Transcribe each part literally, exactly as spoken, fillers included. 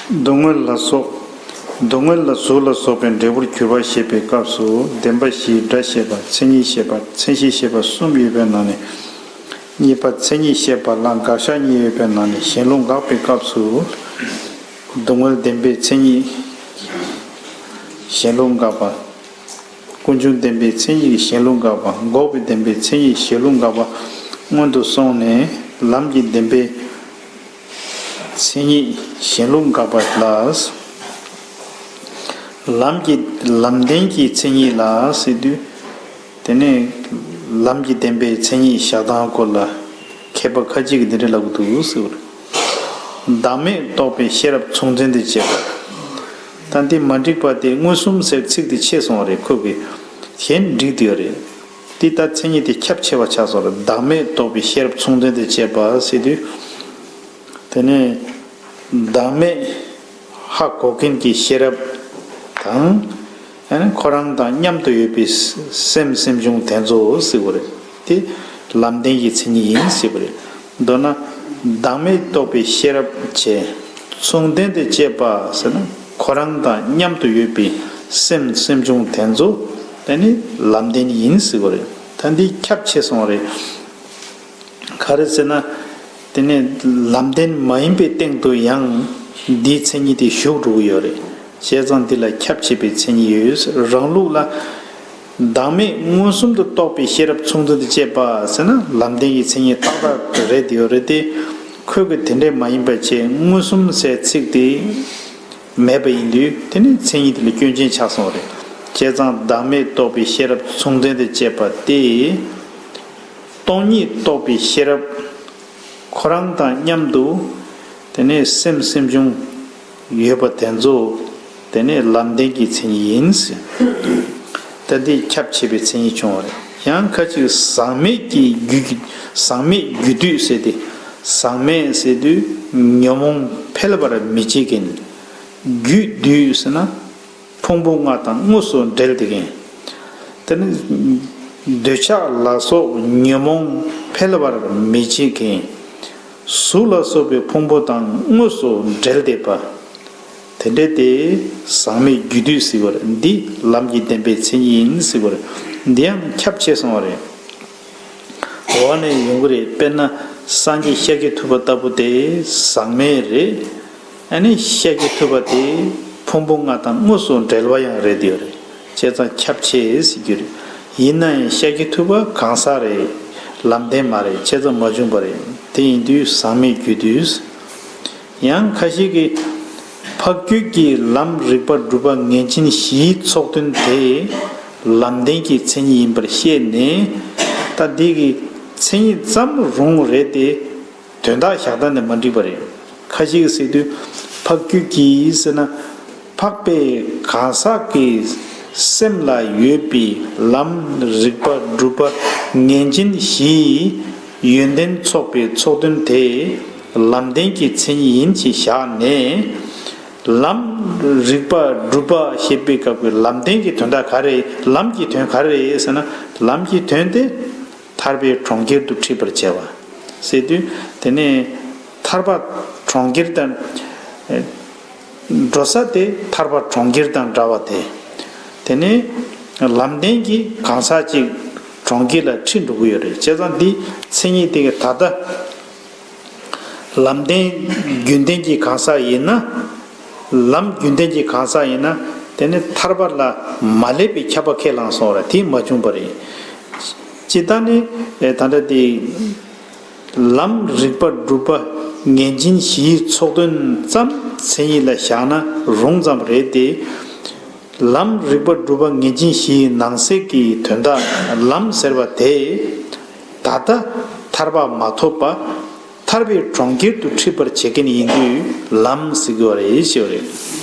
སྡུག་བསྔལ་ལ་སོགས། སྡུག་བསྔལ་ལ་གཟུགས་ལ་སོགས་པའི་འབྲས་བུར་གྱུར་པ་ཞེས་པའི་སྐབས་སུ་བདེན་པ་བཞིའི་སྒྲ་བཤད་པ། མཚན་ཉིད་བཤད་པ། མཚན་གཞི་བཤད་པ་གསུམ་ཡོད་པའི་ནང་ནས། གཉིས་པ་མཚན་ཉིད་བཤད་པ་ལ་དགག་བཞག་གཉིས་ཡོད་པའི་ནང་ནས་གཞན་ལུགས་དགག་པའི་སྐབས་སུ། སྡུག་བསྔལ་བདེན་པའི་མཚན་ཉིད་གཞན་ལུགས་དགག་པ། ཀུན་འབྱུང་བདེན་པའི་མཚན་ཉིད་ཀྱི་གཞན་ལུགས་དགག་པ། འགོག་པའི་བདེན་པའི་མཚན་ཉིད་གཞན་ལུགས་དགག་པ་སྔོན་དུ་སོང་ནས། ལམ་གྱི་བདེན་པའི་མཚན་ཉིད་གཞན་ལུགས་དགག་པ་ལ། ལམ་གྱི་ལམ་བདེན་གྱི་མཚན་ཉིད་ལ་ཟེར་དུས། དེ་ནས་ལམ་གྱི་བདེན་པའི་མཚན་ཉིད་བཞག་སྟངས་སྐོར་ལ་མཁས་པ་ཁ་ཅིག་གིས་འདི་འདྲ་ལབ་ཀྱི་འདུག་ཟེར་བ་རེད། བདག་མེད་རྟོགས་པའི་ཤེས་རབ་མཚུངས་ལྡན་དུ་བྱེད་པ། ད་འདི་མ་འགྲིག་པ་དེ་མངོན་སུམ་ཟེར་ཚིག་དེ་ཆད་སོང་བ་རེད། ཁོ་གིས་གཞན་འགྲིག་དུ་ཡོད་རེད། འདི་ལྟར་མཚན་ཉིད་དེ་ཁྱབ་ཆེ་བ་ཆགས་སོང་རེད། བདག་མེད་རྟོགས་པའི་ཤེས་རབ་མཚུངས་ལྡན་དུ་བྱེད་པ་ཟེར་དུས། དེ་ནས་བདག་མེད་ཧ་གོ་མཁན་གྱི་ཤེས་རབ་དང་། ཁོ་རང་དང་མཉམ་དུ་ཡོད་པའི་སེམས་སེམས་བྱུང་དེ་ཚོ་ཟེར་བ་རེད། དེ་ལམ་བདེན་གྱི་མཚན་ཉིད་ཡིན་ཟེར་བ་རེད། མདོར་ན། བདག་མེད་རྟོགས་པའི་ཤེས་རབ་བྱས། མཚུངས་ལྡན་དུ་བྱེད་པ་ཟེར་ན། ཁོ་རང་དང་མཉམ་དུ་ཡོད་པའི་སེམས་སེམས་བྱུང་དེ་ཚོ་དེ་ནི་ལམ་བདེན་ཡིན་ཟེར་བ་རེད། ད་འདི་ཁྱབ་ཆེ་སོང་བ་རེད། ག་རེ་ཟེར་ན། དེ་ནས་ལམ་བདེན་མ་ཡིན་པའི་སྟེང་དུ་ཡང་འདིའི་མཚན་ཉིད་དེ་ཞུགས་འགྲོ་གི་ཡོད་རེད། བྱས་ཙང་འདི་ལ་ཁྱབ་ཆེ་བའི་མཚན་ཉིད་ཡོད། རང་ལུགས་ལ། བདག་མེད་མངོན་སུམ་དུ་རྟོགས་པའི་ཤེས་རབ་མཚུངས་ལྡན་དུ་བྱེད་པ་ཟེར་ན། ལམ་བདེན་གྱི་མཚན་ཉིད་ཏག་ཏག་རེད་ཡོད་རེད་དེ། ཁོས་གི་དེ་འདྲས་མ་ཡིན་པ་བྱས། མངོན་སུམ་ཟེར་ཚིག་དེ་མེད་པ་ཡིན་དུས། དེ་ནི་མཚན་ཉིད་དེ་ལ་སྐྱོན་ཅན་ཆགས་སོང་བ་རེད། བྱས་ཙང་བདག་མེད་རྟོགས་པའི་ཤེས་རབ་མཚུངས་ལྡན་དུ་བྱེད་པ་སྟེ། སྟོང་ཉིད་རྟོགས་པའི་ཤེས་རབ་ཁོ་རང་དང་མཉམ་དུ། དེ་ནས་སེམས་སེམས་བྱུང་ཡོད་པ་དེ་ཚོ། དེ་ནས་ལམ་བདེན་གྱི་མཚན་ཉིད་ཡིན་ཟེར། ད་འདི་ཁྱབ་ཆེ་བའི་མཚན་ཉིད་བྱུང་བ་རེད། ཡང་ཁ་ཅིག་ཟག་མེད་ཀྱི་རྒྱུ། ཟག་མེད་རྒྱུ་དུས་ཟེར་ཏེ། ཟག་མེད་ཟེར་དུས་ཉོན་མོངས་འཕེལ་བར་མི་བྱེད་མཁན། རྒྱུ་དུས་ཟེར་ན། ཕུང་པོ་ལྔ་དང་དངོས་སུ་འབྲེལ་ཏེ་མཁན། དེ་ནི་འདོད་ཆགས་ལ་སོགས་ཉོན་མོངས་འཕེལ་བར་མི་བྱེད་མཁན། གཟུགས་ལ་སོགས་པའི་ཕུང་པོ་དང་དངོས་སུ་འབྲེལ་ཏེ་པ། དེ་འདྲ་དེ་ཟག་མེད་རྒྱུ་དུས་ཟེར་བ་རེད། འདི་ལམ་གྱི་བདེན་པའི་མཚན་ཉིད་ཡིན་ཟེར་བ་རེད། འདི་ཡང་ཁྱབ་ཆེ་སོང་བ་རེད། འོག་ནས་ཡོང་གི་རེད། དཔེར་ན་སངས་རྒྱས་ཤཱཀྱ་ཐུབ་པ་ལྟ་བུ་དེ་ཟག་མེད་རེད། ཨ་ནི་ཤཱཀྱ་ཐུབ་པ་དེ་ཕུང་པོ་ལྔ་དང་དངོས་སུ་འབྲེལ་བ་ཡང་རེད་ཡོད་རེད། བྱས་ཙང་ཁྱབ་ཆེ་ཟེར་རྒྱུ་རེད། ཡིན་ན་ཡང་ཤཱཀྱ་ཐུབ་པ་གང་ཟག་རེད། ལམ་བདེན་མ་རེད། བྱས་ཙང་མ་བྱུང་བ་རེད། དེ་ཡིན་དུས་ཟག་མེད་རྒྱུ་དུས། ཡང་ཁ་ཤས་ཀྱིས་འཕགས་རྒྱུད་ཀྱི་ལམ་རིག་པ་སྒྲུབ་པ་ངེས་ཅན་བཞིའི་ཚོགས་དོན་དེ་ལམ་བདེན་གྱི་མཚན་ཉིད་ཡིན་པར་བཤད་ནས། ད་འདི་གི་མཚན་ཉིད་ཙམ་རུང་རེད་དེ། དོན་དག་བཞག་སྟངས་དེ་མ་འགྲིག་པ་རེད། ཁ་ཅིག་གིས་ཟེར་དུས། འཕགས་རྒྱུད་ཀྱི་ཟེར་ན། འཕགས་པའི་གང་ཟག་གི་སེམས་ལ་ཡོད་པའི་ལམ་རིག་པ་སྒྲུབ་པ་ངེས་ཅན་བཞིའི་ཡོན་ཏན་ཚོགས་པའི་ཚོགས་དོན་དེ་ལམ་བདེན་གྱི་མཚན་ཉིད་ཡིན་ཞེས་བཞག་ནས། ལམ་རིག་པ་སྒྲུབ་པ་ཞེས་པའི་སྐབས་ཀྱི་ལམ་བདེན་གྱི་དོན་དག་ག་རེ། ལམ་གྱི་དོན་ག་རེ་ཟེར་ན། ལམ་གྱི་དོན་དེ་ཐར་པའི་གྲོང་ཁྱེར་དུ་ཁྲིད་པར་བྱ་བ་ཟེར་དུས། དེ་ནས་ཐར་པ་གྲོང་ཁྱེར་དང་། འགྲོ་ས་དེ་ཐར་པ་གྲོང་ཁྱེར་དང་འདྲ་བ་དེ། དེ་ནས་ལམ་བདེན་གྱི་གང་ཟག་ཅིག་གྲོང་ཁྱེར་ལ་ཁྲིད་འགྲོ་གི་ཡོད་རེད། བྱས་ཙང་འདི་མཚན་ཉིད་དེ་ག་ད་ལྟ་ལམ་བདེན་རྒྱུན་ལྡན་གྱི་གང་ཟག་ཡིན་ན། ལམ་རྒྱུན་ལྡན་གྱི་གང་ཟག་ཡིན་ན། དེ་ནི་ཐར་པ་ལ་མ་སླེབས་པའི་ཁྱབ་པ་ཁས་བླངས་སོང་བ་རེད། དེ་མ་བྱུང་བ་རེད། སྤྱིར་བཏང་ནི་ད་ལྟ་དེ། ལམ་རིག་པ་སྒྲུབ་པ་ངེས་ཅན་བཞིའི་ཚོགས་དོན་ཙམ་མཚན་ཉིད་ལ་བཞག་ན་རུང་ཙམ་རེད་དེ། ལམ་རིག་པ་སྒྲུབ་པ་ངེས་ཅན་བཞིའི་ནང་གསེས་ཀྱི་དོན་དག་ལམ་ཟེར་བ་དེ། ད་ལྟ་ཐར་པ་མ་ཐོབ་པ་ཐར་པའི་གྲོང་ཁྱེར་དུ་ཁྲིད་པར་བྱེད་མཁན་ཡིན་དུས་ལམ་ཟེར་དགོས་པ་རེད་ཞེས་པ་རེད།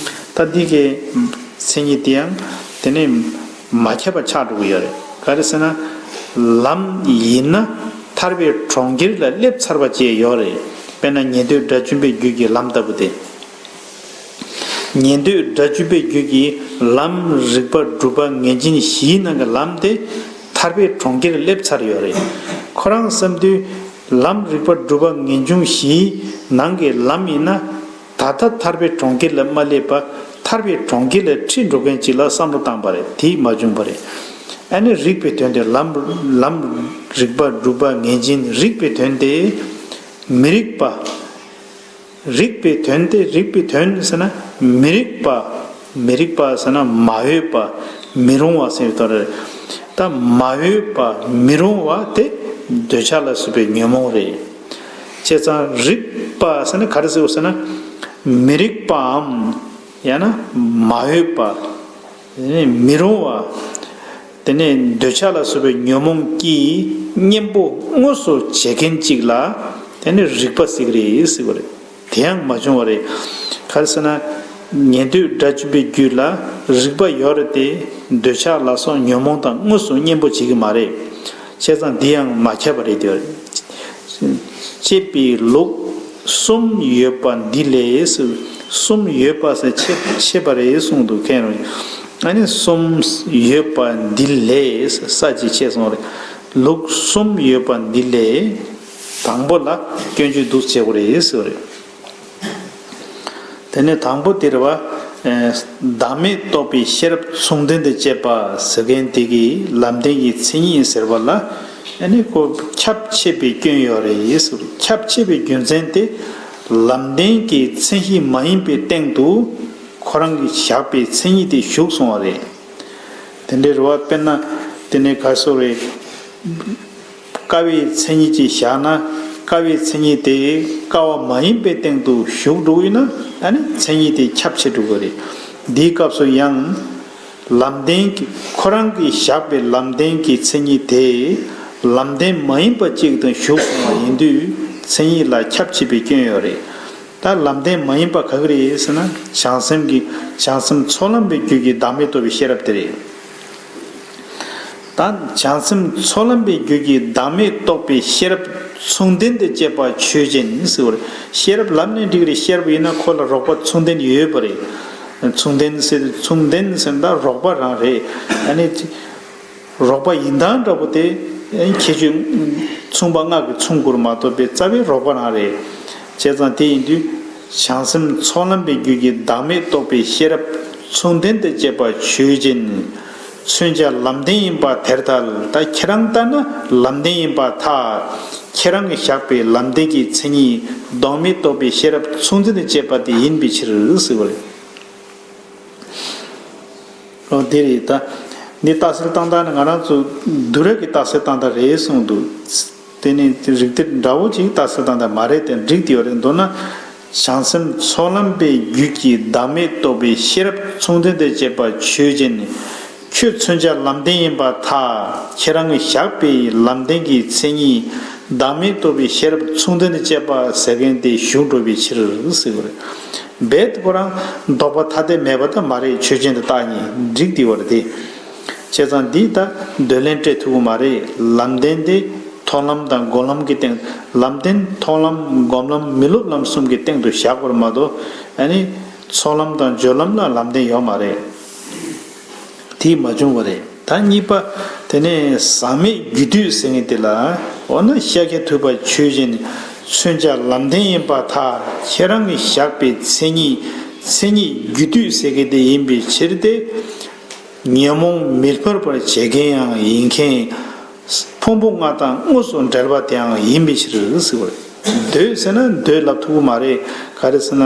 ད་འདི་གའི་མཚན་ཉིད་དེ་ཡང་དེ་ནས་མ་ཁྱབ་པ་ཆགས་འགྲོ་གི་ཡོད་རེད། ག་རེ་ཟེར་ན། ལམ་ཡིན་ན་ཐར་པའི་གྲོང་ཁྱེར་ལ་སླེབས་ཚར་བ་བཅས་ཡོད་རེད། དཔེར་ན་ཉན་ཐོས་སྒྲ་འབྱིན་པའི་རྒྱུད་ཀྱི་ལམ་ལྟ་བུ་སྟེ། ཉན་ཐོས་སྒྲ་འབྱིན་པའི་རྒྱུད་ཀྱི་ལམ་རིག་པ་སྒྲུབ་པ་ངེས་ཅན་བཞིའི་ནང་གི་ལམ་དེ་ཐར་པའི་གྲོང་ཁྱེར་སླེབས་ཚར་ཡོད་རེད། ཁོ་རང་བསམ་དུས་ལམ་རིག་པ་སྒྲུབ་པ་ངེས་འབྱུང་བཞིའི་ནང་གི་ལམ་ཡིན་ན། ད་ལྟ་ཐར་པའི་གྲོང་ཁྱེར་ལ་མ་སླེབས་པ། ཐར་པའི་གྲོང་ཁྱེར་ལ་ཁྲིད་འགྲོ་མཁན་ཅིག་ལ་བསམ་བློ་བཏང་པ་རེད། དེས་མ་བྱུང་བ་རེད། ཨ་ནི་རིགས་པའི་དོན་དེ་ལམ་ལམ་རིགས་པ་གྲུབ་པ་ངེས་འབྱིན། རིགས་པའི་དོན་དེ་མི་རིགས་པ། རིགས་པའི་དོན་དེ། རིགས་པའི་དོན་ཟེར་ན་མི་རིགས་པ། མི་རིགས་པ་ཟེར་ན་མ་འོས་པ། མི་རུང་བ་ཟེར་བའི་དོན་རེད། ད་མ་འོས་པ་མི་རུང་བ་དེ་འདོད་ཆགས་ལ་སོགས་པའི་ཉོན་མོངས་རེད། བྱས་ཙང་རིགས་པ་ཟེར་ན་ག་རེ་ཟེར་དགོས་ཟེར་ན། མི་རིགས་པའམ་ཡང་ན་མ་འོས་པ། དེ་ནས་མི་རུང་བ། དེ་ནས་འདོད་ཆགས་ལ་སོགས་པའི་ཉོན་མོངས་ཀྱི་གཉེན་པོ་དངོས་སུ་བྱེད་མཁན་གཅིག་ལ་དེ་ནི་རིགས་པ་ཟེར་གི་རེད་ཟེར་བ་རེད། དེ་ཡང་མ་བྱུང་བ་རེད། ག་རེ་ཟེར་ན། ཉན་ཐོས་སྒྲ་འབྱིན་པའི་རྒྱུད་ལ་རིགས་པ་ཡོད་རེད་དེ། འདོད་ཆགས་ལ་སོགས་ཉོན་མོངས་དང་དངོས་སུ་གཉེན་པོ་བྱེད་ཀྱི་མ་རེད། བྱས་ཙང་འདི་ཡང་མ་ཁྱབ་པ་རེད་དེ། ཅེས་པའི་ལུགས་གསུམ་ཡོད་པ་འདི་ལས། གསུམ་ཡོད་པ་ཟེར་ཕྱེ་ཕྱེ་བ་རེད་གསུངས་འདུག་མཁན་རང་། ཨ་ནི་གསུམ་ཡོད་པ་འདི་ལས་ས་ཅིག་ཕྱེ་སོང་རེད། ལུགས་གསུམ་ཡོད་པ་འདི་ལས་དང་པོ་ལ་སྐྱོན་བརྗོད་འདུག་བྱེད་དགོས་རེད་ཟེར་བ་རེད། དེ་ནས་དང་པོ་དེ་རེད་བ། ཨེ། བདག་མེད་རྟོགས་པའི་ཤེས་རབ་མཚུངས་ལྡན་དུ་བྱེད་པ་ཟེར་མཁན་དེ་གིས་ལམ་བདེན་གྱི་མཚན་ཉིད་ཟེར་བ་ལ་ཨ་ནི་ཁོ་ཁྱབ་ཆེས་པའི་སྐྱོན་ཡོད་རེད་ཟེར། ཁྱབ་ཆེས་པའི་རྒྱུ་མཚན་དེ་ལམ་བདེན་གྱི་མཚན་གཞི་མ་ཡིན་པའི་སྟེང་དུ་ཁོ་རང་གིས་བཞག་པའི་མཚན་ཉིད་དེ་ཞུགས་སོང་བ་རེད། དེ་འདྲའི་རེད་བ། དཔེར་ན་དེ་ནས་ག་རེ་ཟེར་རེད། ཀ་བའི་མཚན་ཉིད་ཅིག་བཞག་ན། ཀ་བའི་མཚན་ཉིད་དེ་ཀ་བ་མ་ཡིན་པའི་སྟེང་དུ་ཞུགས་འགྲོ་གི་ཡོད་ན། ཨ་ནི་མཚན་ཉིད་དེ་ཁྱབ་ཆེ་འགྲོ་གི་རེད། འདིའི་སྐབས་སུ་ཡང་ལམ་བདེན་གྱི་ཁོ་རང་གིས་བཞག་པའི་ལམ་བདེན་གྱི་མཚན་ཉིད་དེ་ལམ་བདེན་མ་ཡིན་པ་གཅིག་དང་ཞུགས་སོང་བ་ཡིན་དུས་མཚན་ཉིད་ལ་ཁྱབ་ཆེས་པའི་སྐྱོན་ཡོད་རེད། ད་ལམ་བདེན་མ་ཡིན་པ་ག་གི་རེད་ཟེར་ན། བྱང་སེམས་ཀྱི་བྱང་སེམས་ཚོགས་ལམ་པའི་རྒྱུད་ཀྱི་བདག་མེད་རྟོགས་པའི་ཤེས་རབ་དེ་རེད། ད་བྱང་སེམས་ཚོགས་ལམ་པའི་རྒྱུད་ཀྱི་བདག་མེད་རྟོགས་པའི་ཤེས་རབ་མཚུངས་ལྡན་དུ་བྱེད་པ་ཆོས་ཅན་ཟེར་བ་རེད། ཤེས་རབ་ལམ་ནས་འགྲིག་རེད། ཤེས་རབ་ཡིན་ན་ཁོ་ལ་རོགས་པ་མཚུངས་ལྡན་ཡོད་པ་རེད། མཚུངས་ལྡན་ཟེར་མཚུངས་ལྡན་ཟེར་ན་ད་རོགས་པ་རང་རེད། ཨ་ནི། རོགས་པ་ཡིན་སྟངས་འདྲ་པོ་དེ་ཁྱད་ཆོས་མཚུངས་པ་ལྔ་གིས་མཚུངས་དགོས་མ་གཏོགས་པའི་རྩ་བའི་རོགས་པ་རང་རེད། བྱས་ཙང་དེ་ཡིན་དུས་བྱང་སེམས་ཚོགས་ལམ་པའི་རྒྱུད་ཀྱི་བདག་མེད་རྟོགས་པའི་ཤེས་རབ་མཚུངས་ལྡན་དུ་བྱེད་པ་ཆོས་ཅན། མཚོན་བྱ་ལམ་བདེན་ཡིན་པ་དེར་ཐལ། ད་ཁྱེད་རང་ལྟར་ན་ལམ་བདེན་ཡིན་པར་ཐལ། ཁྱེད་རང་གིས་བཞག་པའི་ལམ་བདེན་གྱི་མཚན་ཉིད་བདག་མེད་རྟོགས་པའི་ཤེས་རབ་མཚུངས་ལྡན་དུ་བྱེད་པ་དེ་ཡིན་པའི་ཕྱིར་ཟེར་བ་རེད། ཨོ་དེ་རེད་ད། འདི་རྟགས་གསལ་བཏང་སྟངས་ནི་ང་རང་ཚོ་དུས་རབས་ཀྱི་རྟགས་གསལ་བཏང་སྟངས་རེད་གསུངས་འདུག་དེ་ནི་རིགས་གཏེར་འདྲ་བོ་ཅིག་རྟགས་གསལ་བཏང་སྟངས་མ་རེད་དེ། འགྲིག་དེ་ཡོད་རེད། མདོར་ན་བྱང་སེམས་ཚོགས་ལམ་པའི་རྒྱུད་ཀྱི་བདག་མེད་རྟོགས་པའི་ཤེས་རབ་མཚུངས་ལྡན་དུ་བྱེད་པ་ཆོས་ཅན། ཁྱོད་མཚོན་བྱ་ལམ་བདེན་ཡིན་པར་ཐལ། ཁྱེད་རང་གིས་བཞག་པའི་ལམ་བདེན་གྱི་མཚན་ཉིད་བདག་མེད་རྟོགས་པའི་ཤེས་རབ་མཚུངས་ལྡན་དུ་བྱེད་པ་ཟེར་མཁན་དེ་ཞུགས་འགྲོ་བའི་ཕྱིར་ཟེར་བ་རེད། རྦད་དེ་ཁོ་རང་ལྡོག་པ་ཐ་དད་མེད་པ་ད་མ་རེད། ཆོས་ཅན་དུ་བཏགས་ནས་འགྲིག་དེ་བ་རེད་དེ། བྱས་ཙང་འདི་ད་འདོད་ལན་སྤྲད་ཐུབ་ཀྱི་མ་རེད། ལམ་བདེན་དེ་མཐོང་ལམ་དང་སྒོམ་ལམ་གྱི་སྟེང་། ལམ་བདེན་མཐོང་ལམ་སྒོམ་ལམ་མི་སློབ་ལམ་གསུམ་གྱི་སྟེང་དུ་བཞག་པར་མ་གཏོགས། ཨ་ནི་ཚོགས་ལམ་དང་སྦྱོར་ལམ་ལ་ལམ་བདེན་ཡོད་མ་རེད། དེས་མ་བྱུང་བ་རེད། ད་གཉིས་པ། དེ་ནས་ཟག་མེད་རྒྱུ་དུས་ཟེར་མཁན་དེ་ལ། འོ་ན་ཤཱཀྱ་ཐུབ་པ་ཆོས་ཅན། མཚོན་བྱ་ལམ་བདེན་ཡིན་པར་ཐལ། ཁྱེད་རང་གིས་བཞག་པའི་མཚན་ཉིད། མཚན་ཉིད་རྒྱུ་དུས་ཟེར་མཁན་དེ་ཡིན་པའི་ཕྱིར་ཏེ། ཉོན་མོངས་མི་སྤོར་བར་བྱེད་མཁན་ཡང་ཡིན་མཁན། ཕུང་པོ་ལྔ་དང་དངོས་སུ་འབྲེལ་བ་དེའང་ཡིན་པའི་ཕྱིར་ཟེར་བ་རེད། འདོད་ཟེར་ན་འདོད་ལབ་ཐུབ་ཀྱི་མ་རེད། ག་རེ་ཟེར་ན།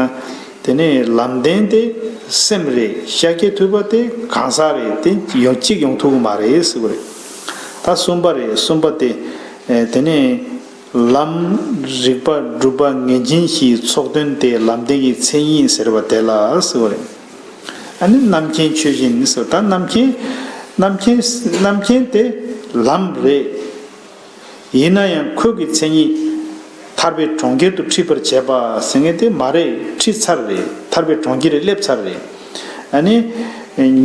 དེ་ནས་ལམ་བདེན་དེ་སེམས་རེད། ཤཱཀྱ་ཐུབ་པ་དེ་གང་ཟག་རེད། དེ་ཡང་གཅིག་ཡོང་ཐུབ་ཀྱི་མ་རེད་ཟེར་བ་རེད། ད་གསུམ་པ་རེད། གསུམ་པ་དེ། ཨེ། དེ་ནས་ལམ་རིགས་པ་གྲུབ་པ་ངེས་འབྱིན་བཞིའི་ཚོགས་དོན་དེ་ལམ་བདེན་གྱི་མཚན་ཉིད་ཟེར་བ་དེ་ལ་ཟེར་བ་རེད། ཨ་ནི་རྣམ་མཁྱེན་ཆོས་ཅན་ཟེར། ད་རྣམ་མཁྱེན། རྣམ་མཁྱེན། རྣམ་མཁྱེན་དེ་ལམ་རེད། ཡིན་ན་ཡང་ཁོ་གི་མཚན་ཉིད་ཐར་པའི་གྲོང་ཁྱེར་དུ་ཁྲིད་པར་བྱེད་པ་ཟེར་མཁན་དེ་མ་རེད། ཁྲིད་ཚར་རེད། ཐར་པའི་གྲོང་ཁྱེར་ལ་སླེབས་ཚར་རེད། ཨ་ནི་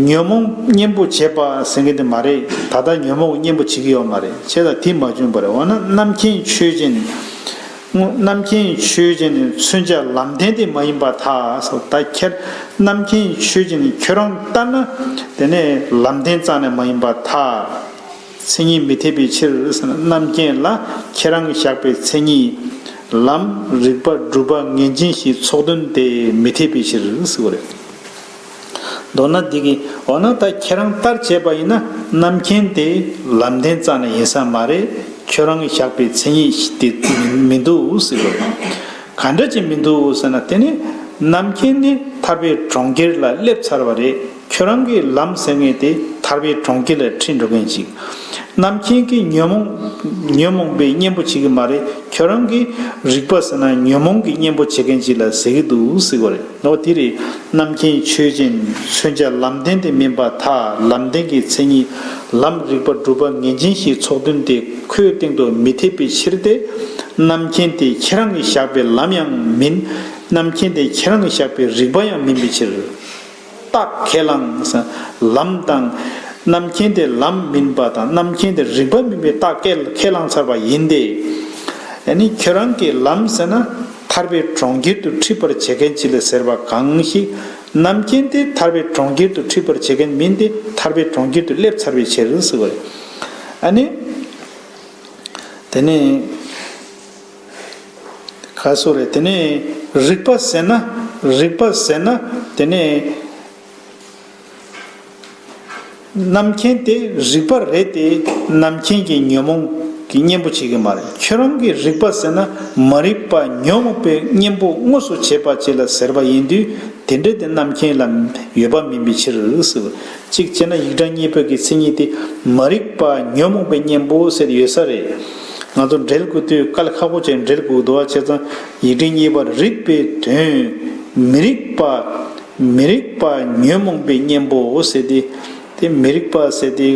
ཉོན་མོངས་གཉེན་པོ་བྱེད་པ་ཟེར་མཁན་དེ་མ་རེད། ད་ལྟ་ཉོན་མོངས་གཉེན་པོ་བྱེད་ཀྱི་ཡོད་མ་རེད། བྱས་ཙང་དེ་མ་བྱུང་བ་རེད། འོ་ན་རྣམ་མཁྱེན་ཆོས་ཅན། རྣམ་མཁྱེན་ཆོས་ཅན་མཚོན་བྱ་ལམ་བདེན་དེ་མ་ཡིན་པར་ཐལ། ད་ཁྱེད་རྣམ་མཁྱེན་ཆོས་ཅན་ཁྱོད་རང་ལྟར་ན་དེ་ནས་ལམ་བདེན་རྩ་ནས་མ་ཡིན་པར་ཐལ། མཚན་ཉིད་མི་འཐད་པའི་ཕྱིར་ཟེར་ན། རྣམ་མཁྱེན་ལ་ཁྱེད་རང་གིས་བཞག་པའི་མཚན་ཉིད། ལམ་རིག་པ་སྒྲུབ་པ་ངེས་ཅན་ཞིག་ཚོགས་དོན་དེ་མི་འཐད་པའི་ཕྱིར་ཟེར་བ་རེད། མདོར་ན་འདི་གི་འོ་ན་ད་ཁྱེད་རང་ལྟར་བྱས་པ་ཡིན་ན་རྣམ་མཁྱེན་དེ་ལམ་བདེན་རྩ་ནས་ཡིན་ས་མ་རེད། ཁྱོད་རང་གིས་བཞག་པའི་མཚན་ཉིད་དེ་མི་མི་འདུག་ཟེར་བ་རེད། ག་འདྲ་ཅིག་མི་འདུག་ཟེར་ན། དེ་ནི་རྣམ་མཁྱེན་ནི་ཐར་པའི་གྲོང་ཁྱེར་ལ་སླེབས་ཚར་བ་རེད། ཁྱོད་རང་གི་ལམ་ཟེར་མཁན་དེ་ཐར་པའི་གྲོང་ཁྱེར་ལ་ཁྲིད་འགྲོ་མཁན་ཅིག་རྣམ་མཁྱེན་གྱིས་ཉོན་མོངས་ཉོན་མོངས་པའི་གཉེན་པོ་བྱེད་ཀྱི་མ་རེད། ཁྱོད་རང་གིས་རིག་པ་ཟེར་ན་ཉོན་མོངས་ཀྱི་གཉེན་པོ་བྱེད་མཁན་ཅིག་ལ་ཟེར་གྱི་འདུག་ཟེར་བ་རེད། འོ་དེ་རེད། རྣམ་མཁྱེན་ཆོས་ཅན། མཚོན་བྱ་ལམ་བདེན་དེ་མིན་པར་ཐལ། ལམ་བདེན་གྱི་མཚན་ཉིད་ལམ་རིག་པ་སྒྲུབ་པ་ངེས་ཅན་ཞིག་ཚོགས་དོན་དེ་ཁོའི་སྟེང་དུ་མི་འཐད་པའི་ཕྱིར་ཏེ། རྣམ་མཁྱེན་དེ་ཁྱེད་རང་གིས་བཞག་པའི་ལམ་ཡང་མིན། རྣམ་མཁྱེན་དེ་ཁྱེད་རང་གིས་བཞག་པའི་རིག་པ་ཡང་མིན་པའི་ཕྱིར། རྟགས་ཁས་བླངས། ལམ་དང་། རྣམ་མཁྱེན་དེ་ལམ་མིན་པ་དང་རྣམ་མཁྱེན་དེ་རིག་པ་མིན་པའི་རྟགས་ཁས་ཁས་བླངས་ཚར་བ་ཡིན་ཏེ། ཨ་ནི་ཁྱོད་རང་གི་ལམ་ཟེར་ན་ཐར་པའི་གྲོང་ཁྱེར་དུ་ཁྲིད་པར་བྱེད་མཁན་ཅིག་ལ་ཟེར་བ་གང་ཞིག་རྣམ་མཁྱེན་དེ་ཐར་པའི་གྲོང་ཁྱེར་དུ་ཁྲིད་པར་བྱེད་མཁན་མིན་ཏེ། ཐར་པའི་གྲོང་ཁྱེར་དུ་སླེབས་ཚར་བའི་ཕྱིར་ཟེར་བ་རེད། ཨ་ནི། དེ་ནས། ག་སོ་རེད། དེ་ནས་རིག་པ་ཟེར་ན། རིག་པ་ཟེར་ན། དེ་ནས་རྣམ་མཁྱེན་དེ་རིག་པ་རེད་དེ། རྣམ་མཁྱེན་གྱི་ཉོན་མོངས་ཀྱི་གཉེན་པོ་བྱེད་ཀྱི་མ་རེད། ཁྱོད་རང་གི་རིག་པ་ཟེར་ན་མ་རིག་པ་ཉོན་མོངས་པའི་གཉེན་པོ་དངོས་སུ་བྱེད་པ་ཅིག་ལ་ཟེར་བ་ཡིན་དུས། དེ་འདྲ་དེ་རྣམ་མཁྱེན་ལ་ཡོད་པ་མིན་པའི་ཕྱིར་ཟེར། གཅིག་བྱས་ན་ཡིག་གྲངས་གཉིས་པོ་གི་མཚན་ཉིད་དེ་མ་རིག་པ་ཉོན་མོངས་པའི་གཉེན་པོ་ཟེར་ཡོད་ས་རེད། ང་ཚོ་འགྲེལ་དགོས་དུས་དཀའ་ལས་ཁག་པོ་བྱས་འགྲེལ་དགོས་འདུག་བ། བྱས་ཙང་ཡིག་ཕྲེང་གཉིས་པར་རིག་པའི་དོན། མི་རིག་པ། མི་རིག་པ་ཉོན་མོངས་པའི་གཉེན་པོ་ཟེར་ཏེ། དེ་མི་རིག་པ་ཟེར་ཏེ་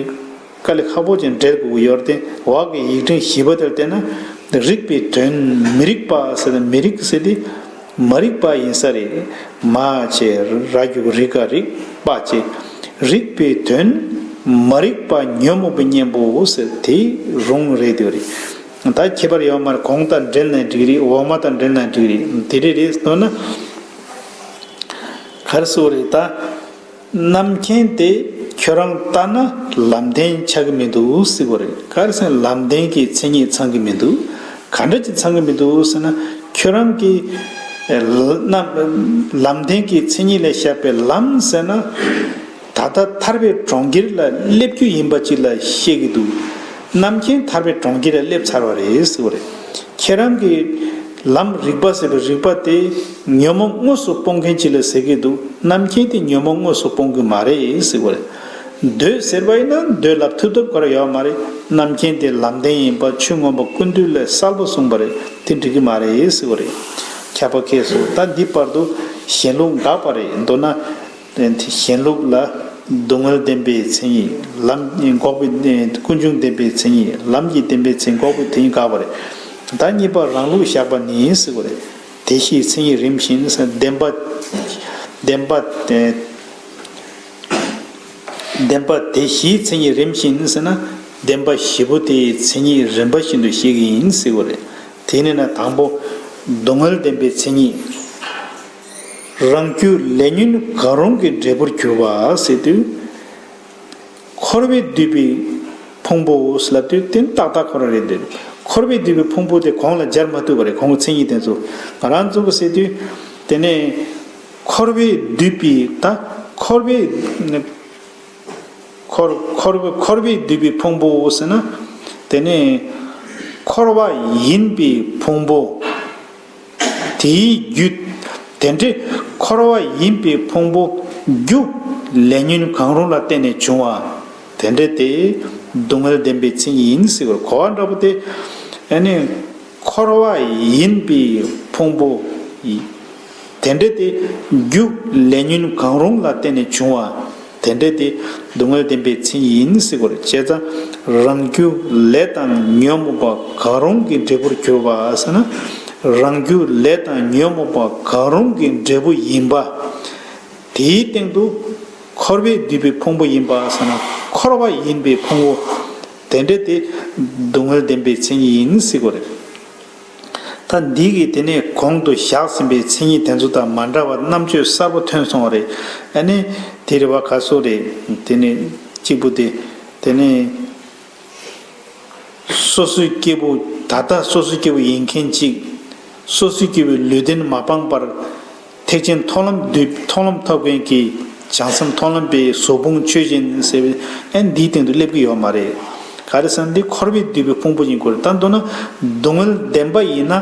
དཀའ་ལས་ཁག་པོ་བྱས་འགྲེལ་དགོས་ཀྱི་ཡོད་རེད་དེ། འོག་གི་ཡིག་ཕྲེང་བཞི་པ་དེར་བལྟས་ན་རིག་པའི་དོན། མི་རིག་པ་ཟེར་ཏེ་མི་རིག་ཟེར་ཏེ། མ་རིག་པ་ཡིན་ས་རེད། མ་བྱས་ར་རྒྱུག་རི་ག་རིག། པ་བྱས། རིག་པའི་དོན། མ་རིག་པ་ཉོན་མོངས་པའི་གཉེན་པོ་ཟེར་དེ་རུང་རེད་དེ་རེད། ད་ཁྱད་པར་ཡོད་མ་རེད། གོང་དང་འབྲེལ་ནས་འགྲིག་རེད། འོག་མ་དང་འབྲེལ་ནས་འགྲིག་རེད། དེ་རེད་རེད་མདོར་ན། ག་རེ་ཟེར་བ་རེད་ད། རྣམ་མཁྱེན་དེ་ཁྱོད་རང་ལྟ་ན་ལམ་བདེན་ཆགས་ཀྱི་མི་འདུག་ཟེར་བ་རེད། ག་རེ་ཟེར་ན་ལམ་བདེན་གྱི་མཚན་ཉིད་ཚང་གི་མི་འདུག་ག་འདྲ་ཅིག་ཚང་གི་མི་འདུག་ཟེར་ན། ཁྱོད་རང་གི་ཨེ་ལ་ལམ་བདེན་གྱི་མཚན་ཉིད་ལ་བཞག་པའི་ལམ་ཟེར་ན། ད་ལྟ་ཐར་པའི་གྲོང་ཁྱེར་ལ་སླེབས་རྒྱུ་ཡིན་པ་ཅིག་ལ་བཤད་ཀྱི་འདུག་རྣམ་མཁྱེན་ཐར་པའི་གྲོང་ཁྱེར་ལ་སླེབས་ཚར་བ་རེད་ཟེར་བ་རེད། ཁྱེད་རང་གི་ལམ་རིག་པ་ཟེར་བའི་རིག་པ་དེ་ཉོན་མོངས་དངོས་སུ་སྤོང་མཁན་ཅིག་ལ་ཟེར་གྱི་འདུག་རྣམ་མཁྱེན་དེ་ཉོན་མོངས་དངོས་སུ་སྤོང་གི་མ་རེད་ཟེར་བ་རེད། འདོད་ཟེར་བ་ཡིན་ན་འདོད་ལབ་ཐུབ་ཐུབ་ག་རེ་ཡོད་མ་རེད། རྣམ་མཁྱེན་དེ་ལམ་བདེན་ཡིན་པ་ཆོས་མངོན་པ་ཀུན་བཏུས་ལས་གསལ་པོ་གསུངས་པ་རེད། དེ་འགྲིག་གི་མ་རེད་ཟེར་བ་རེད། ཁྱབ་པ་ཁས་སོ། ད་འདི་བར་དུ་གཞན་ལུགས་འགག་པ་རེད། མདོར་ན། གཞན་ལུགས་ལ་སྡུག་བསྔལ་བདེན་པའི་མཚན་ཉིད་ལམ་འགོག་པའི་ཀུན་འབྱུང་བདེན་པའི་མཚན་ཉིད་ལམ་གྱི་བདེན་པའི་མཚན་འགོག་པའི་དེ་ཉིད་འགག་པ་རེད། ད་གཉིས་པ་རང་ལུགས་བཞག་པ་ནི་ཟེར་བ་རེད། དེ་བཞིའི་མཚན་ཉིད་རིམ་བཞིན་ཟེར་བདེན་པ། བདེན་པ། བདེན་པ་དེ་བཞིའི་མཚན་ཉིད་རིམ་བཞིན་ཟེར་ན། བདེན་པ་བཞི་པོ་དེའི་མཚན་ཉིད་རིམ་པ་བཞིན་དུ་བཤད་ཀྱི་ཡིན་ཟེར་བ་རེད། དེ་ནས་ན་དང་པོ། སྡུག་བསྔལ་བདེན་པའི་མཚན་ཉིད། རང་རྒྱུ་ལས་ཉོན་གང་རུང་གི་འབྲས་བུར་གྱུར་པ་ཟེར་དུས། འཁོར་བས་བསྡུས་པའི་ཕུང་པོ་ལབ་དུས་དེ་ཏག་ཏག་ཁོ་རང་རེད་འདུག་འཁོར་བས་བསྡུས་པའི་ཕུང་པོ་དེ་གོང་ལ་སྦྱར་མ་ཐུབ་པ་རེད། གོང་གི་མཚན་ཉིད་དེ་ཚོ་ང་རང་ཚོ་གི་ཟེར་དུས། དེ་ནས་འཁོར་བས་བསྡུས་པའི་ད་འཁོར་བས། འཁོར་འཁོར་འཁོར་བས་བསྡུས་པའི་ཕུང་པོ་ཟེར་ན། དེ་ནས་འཁོར་བ་ཡིན་པའི་ཕུང་པོ། དེའི་རྒྱུ། དེ་འདྲའི་འཁོར་བ་ཡིན་པའི་ཕུང་པོ་རྒྱུ་ལས་ཉོན་གང་རུང་ལ་བརྟེན་ནས་བྱུང་བ། དེ་འདྲ་དེ་སྡུག་བསྔལ་བདེན་པའི་མཚན་ཉིད་ཡིན་ཟེར་བར་གོ་བ་འདྲ་པོ་དེ། ཨ་ནི་འཁོར་བ་ཡིན་པའི་ཕུང་པོ། དེ་འདྲ་དེ་རྒྱུ་ལས་ཉོན་གང་རུང་ལ་བརྟེན་ནས་བྱུང་བ། དེ་འདྲ་དེ་སྡུག་བསྔལ་བདེན་པའི་མཚན་ཉིད་ཡིན་ཟེར་དགོས་རེད། བྱས་ཙང་རང་རྒྱུ་ལས་དང་ཉོན་མོངས་པ་གང་རུང་གི་འབྲས་བུར་གྱུར་པ་ཟེར་ན། རང་རྒྱུ་ལས་དང་ཉོན་མོངས་པ་གང་རུང་གི་འབྲས་བུ་ཡིན་པ། དེའི་སྟེང་དུ་འཁོར་བས་བསྡུས་པའི་ཕུང་པོ་ཡིན་པ་ཟེར་ན། འཁོར་བ་ཡིན་པའི་ཕུང་པོ། དེ་འདྲ་དེ་སྡུག་བསྔལ་བདེན་པའི་མཚན་ཉིད་ཡིན་ཟེར་དགོས་རེད། ད་འདི་གིས་དེ་ནས་གོང་དུ་བཞག་ཟིན་པའི་མཚན་ཉིད་དེ་ཚོ་དང་མ་འདྲ་བར་རྣམ་དཔྱོད་གསར་པ་ཐོན་སོང་བ་རེད། ཨ་ནི་དེ་རེད་བ། ག་སོ་རེད། དེ་ནས་གཅིག་པུ་དེ། དེ་ནས་སོ་སོའི་སྐྱེ་བོ། ད་ལྟ་སོ་སོའི་སྐྱེ་བོ་ཡིན་མཁན་གཅིག་སོ་སོའི་སྐྱེ་བོའི་ལུས་རྟེན་མ་སྤངས་པར། ཐེག་ཆེན་མཐོང་ལམ་བསྡུས་མཐོང་ལམ་ཐོབ་མཁན་གྱི་བྱང་སེམས་མཐོང་ལམ་པའི་གཟུགས་ཕུང་ཆོས་ཅན་ཟེར་བའི་ཨན་འདིའི་སྟེང་དུ་སླེབས་ཀྱི་ཡོད་མ་རེད། ག་རེ་ཟེར་ན་འདི་འཁོར་བས་བསྡུས་པའི་ཕུང་པོ་ཡིན་དགོས་རེད། ད་མདོར་ན་སྡུག་བསྔལ་བདེན་པ་ཡིན་ན་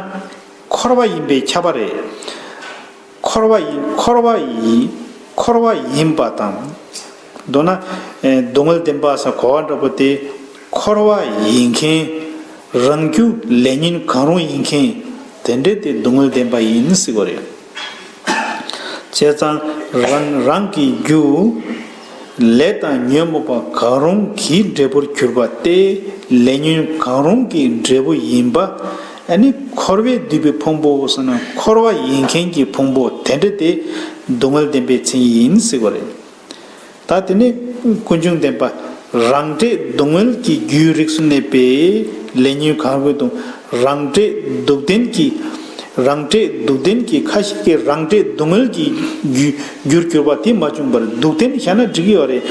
འཁོར་བ་ཡིན་པས་ཁྱབ་པ་རེད། འཁོར་བ་ཡིན་འཁོར་བ་ཡིན་འཁོར་བ་ཡིན་པ་དང་། མདོར་ན་ཨེ་སྡུག་བསྔལ་བདེན་པ་ཟེར་གོ་བ་འདྲ་པོ་དེ་འཁོར་བ་ཡིན་མཁན། རང་རྒྱུ་ལས་ཉོན་གང་རུང་ཡིན་མཁན་དེ་འདྲས་དེ་སྡུག་བསྔལ་བདེན་པ་ཡིན་ཟེར་གོ་རེད། བྱས་ཙང་རང་རང་གི་རྒྱུ་ལས་དང་ཉོན་མོངས་པ་གང་རུང་གི་འབྲས་བུར་གྱུར་པ་སྟེ། ལས་ཉོན་གང་རུང་གི་འབྲས་བུ་ཡིན་པ། ཨ་ནི་འཁོར་བས་བསྡུས་པའི་ཕུང་པོ་ཟེར་ན་འཁོར་བ་ཡིན་མཁན་གྱི་ཕུང་པོ་དེ་འདྲ་དེ་སྡུག་བསྔལ་བདེན་པའི་མཚན་ཉིད་ཡིན་ཟེར་བ་རེད། ད་དེ་ནས་ཀུན་འབྱུང་བདེན་པ། རང་འབྲས་སྡུག་བསྔལ་གྱི་རྒྱུའི་རིགས་སུ་གནས་པའི་ལས་ཉོན་གང་རུང་དང་། རང་འབྲས་སྡུག་བདེན་གྱི་རང་འབྲས་སྡུག་བདེན་གྱི་ཁ་ཤས་ཀྱི་རང་འབྲས་སྡུག་བསྔལ་གྱི་རྒྱུ་རྒྱུར་གྱུར་པ་དེ་མ་བྱུང་བར་སྡུག་བདེན་བཞག་ན་འགྲིག་གི་ཡོད་རེད།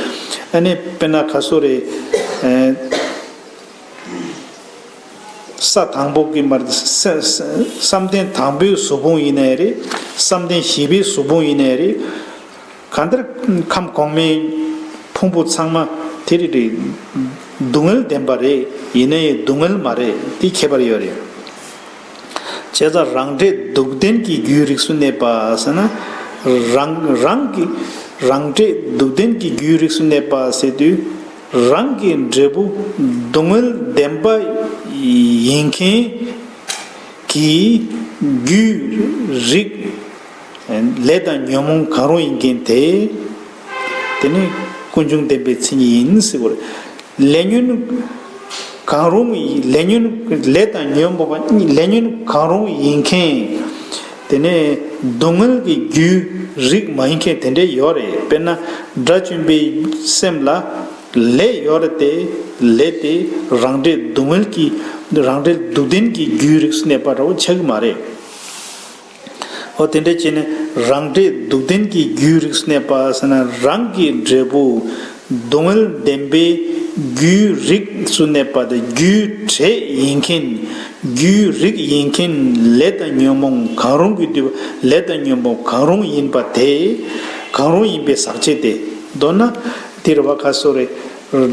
ཨ་ནི་དཔེར་ན་ཁ་སོ་རེད། ཨ། ས་དང་པོ་གི་མར་ས་ས་བསམ་གཏན་དང་པོའི་གཟུགས་ཕུང་ཡིན་ནའི་རེད། བསམ་གཏན་བཞི་པའི་གཟུགས་ཕུང་ཡིན་ནའི་རེད། གང་ལྟར་ཁམས་གོང་མའི་ཕུང་པོ་ཚང་མ་དེ་རེད་རེད། སྡུག་བསྔལ་བདེན་པ་རེད། ཡིན་ནའི་སྡུག་བསྔལ་མ་རེད། དེ་ཁྱད་པར་ཡོད་རེད། བྱས་ཙང་རང་འབྲས་སྡུག་བདེན་གྱི་རྒྱུའི་རིགས་སུ་གནས་པ་ཟེར་ན། རང་རང་གི་རང་འབྲས་སྡུག་བདེན་གྱི་རྒྱུའི་རིགས་སུ་གནས་པ་ཟེར་དུས། རང་གི་འབྲས་བུ་སྡུག་བསྔལ་བདེན་པ་ཡིན་མཁན་གྱི་རྒྱུའི་རིགས། ལས་དང་ཉོན་མོངས་གང་རུང་ཡིན་མཁན་དེ། དེ་ནི་ཀུན་འབྱུང་བདེན་པའི་མཚན་ཉིད་ཡིན་ཟེར་བ་རེད། ལས་ཉོན་གང་རུང་ཡིན་ལས་ཉོན་ལས་དང་ཉོན་མོངས་པ་གཉིས་ལས་ཉོན་གང་རུང་ཡིན་མཁན། དེ་ནས་སྡུག་བསྔལ་གྱི་རྒྱུའི་རིགས་མ་ཡིན་མཁན་དེ་འདྲ་ཡོད་རེད། དཔེར་ན་དགྲ་བཅོམ་པའི་སེམས་ལ་ལས་ཡོད་རེད་དེ། ལས་དེ་རང་འབྲས་སྡུག་བསྔལ་གྱི་རང་འབྲས་སྡུག་བདེན་གྱི་རྒྱུའི་རིགས་སུ་གནས་པ་འདྲ་བོ་ཆགས་ཀྱི་མ་རེད། འོ་དེ་འདྲ་བྱས་ནས་རང་འབྲས་སྡུག་བདེན་གྱི་རྒྱུའི་རིགས་སུ་གནས་པ་ཟེར་ན་རང་གི་འབྲས་བུ་སྡུག་བསྔལ་བདེན་པའི་རྒྱུའི་རིགས་སུ་གནས་པ་དང་རྒྱུའི་འབྲས་ཡིན་མཁན། རྒྱུའི་རིགས་ཡིན་མཁན་ལས་དང་ཉོན་མོངས་གང་རུང་གིས་བསྡུས་པ་ལས་དང་ཉོན་མོངས་གང་རུང་ཡིན་པ་དེ། གང་རུང་ཡིན་པའི་ཟག་བཅས་ཏེ། མདོར་ན་དེ་རེད་བ་ཁ་སོ་རེད།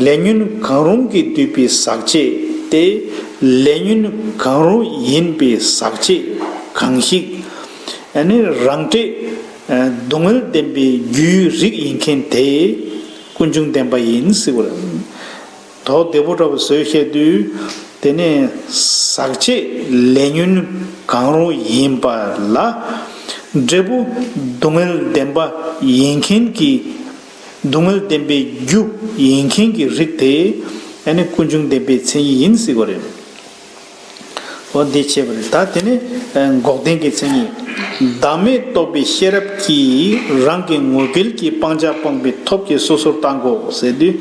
ལས་ཉོན་གང་རུང་གིས་བསྡུས་པའི་ཟག་བཅས་ཏེ། ལས་ཉོན་གང་རུང་ཡིན་པའི་ཟག་བཅས་གང་ཞིག་ཨ་ནི་རང་འབྲས་སྡུག་བསྔལ་བདེན་པའི་རྒྱུའི་རིགས་ཡིན་མཁན་དེ་ཀུན་འབྱུང་བདེན་པ་ཡིན་ཟེར་བ་རེད། དོགས་བདེ་པོ་འདྲ་བོ་བཟོས་བཤད་དུས། དེ་ནས་ཟག་བཅས་ལས་ཉོན་གང་རུང་ཡིན་པ་ལ། འབྲས་བུ་སྡུག་བསྔལ་བདེན་པ་ཡིན་མཁན་གྱི། སྡུག་བསྔལ་བདེན་པའི་རྒྱུ་ཡིན་མཁན་གྱི་རིགས་དེ་ཨ་ནི་ཀུན་འབྱུང་བདེན་པའི་མཚན་ཉིད་ཡིན་ཟེར་བ་རེད། འོ་འདི་བྱས་པ་རེད། ད་དེ་ནི་འགོག་བདེན་གྱི་མཚན་ཉིད། བདག་མེད་རྟོགས་པའི་ཤེས་རབ་ཀྱིས་རང་གི་ངོ་འགལ་གྱི་སྤང་བྱ་སྤངས་པའི་ཐབས་ཀྱིས་སོ་སོར་བརྟག་གོ་ཟེར་དུས།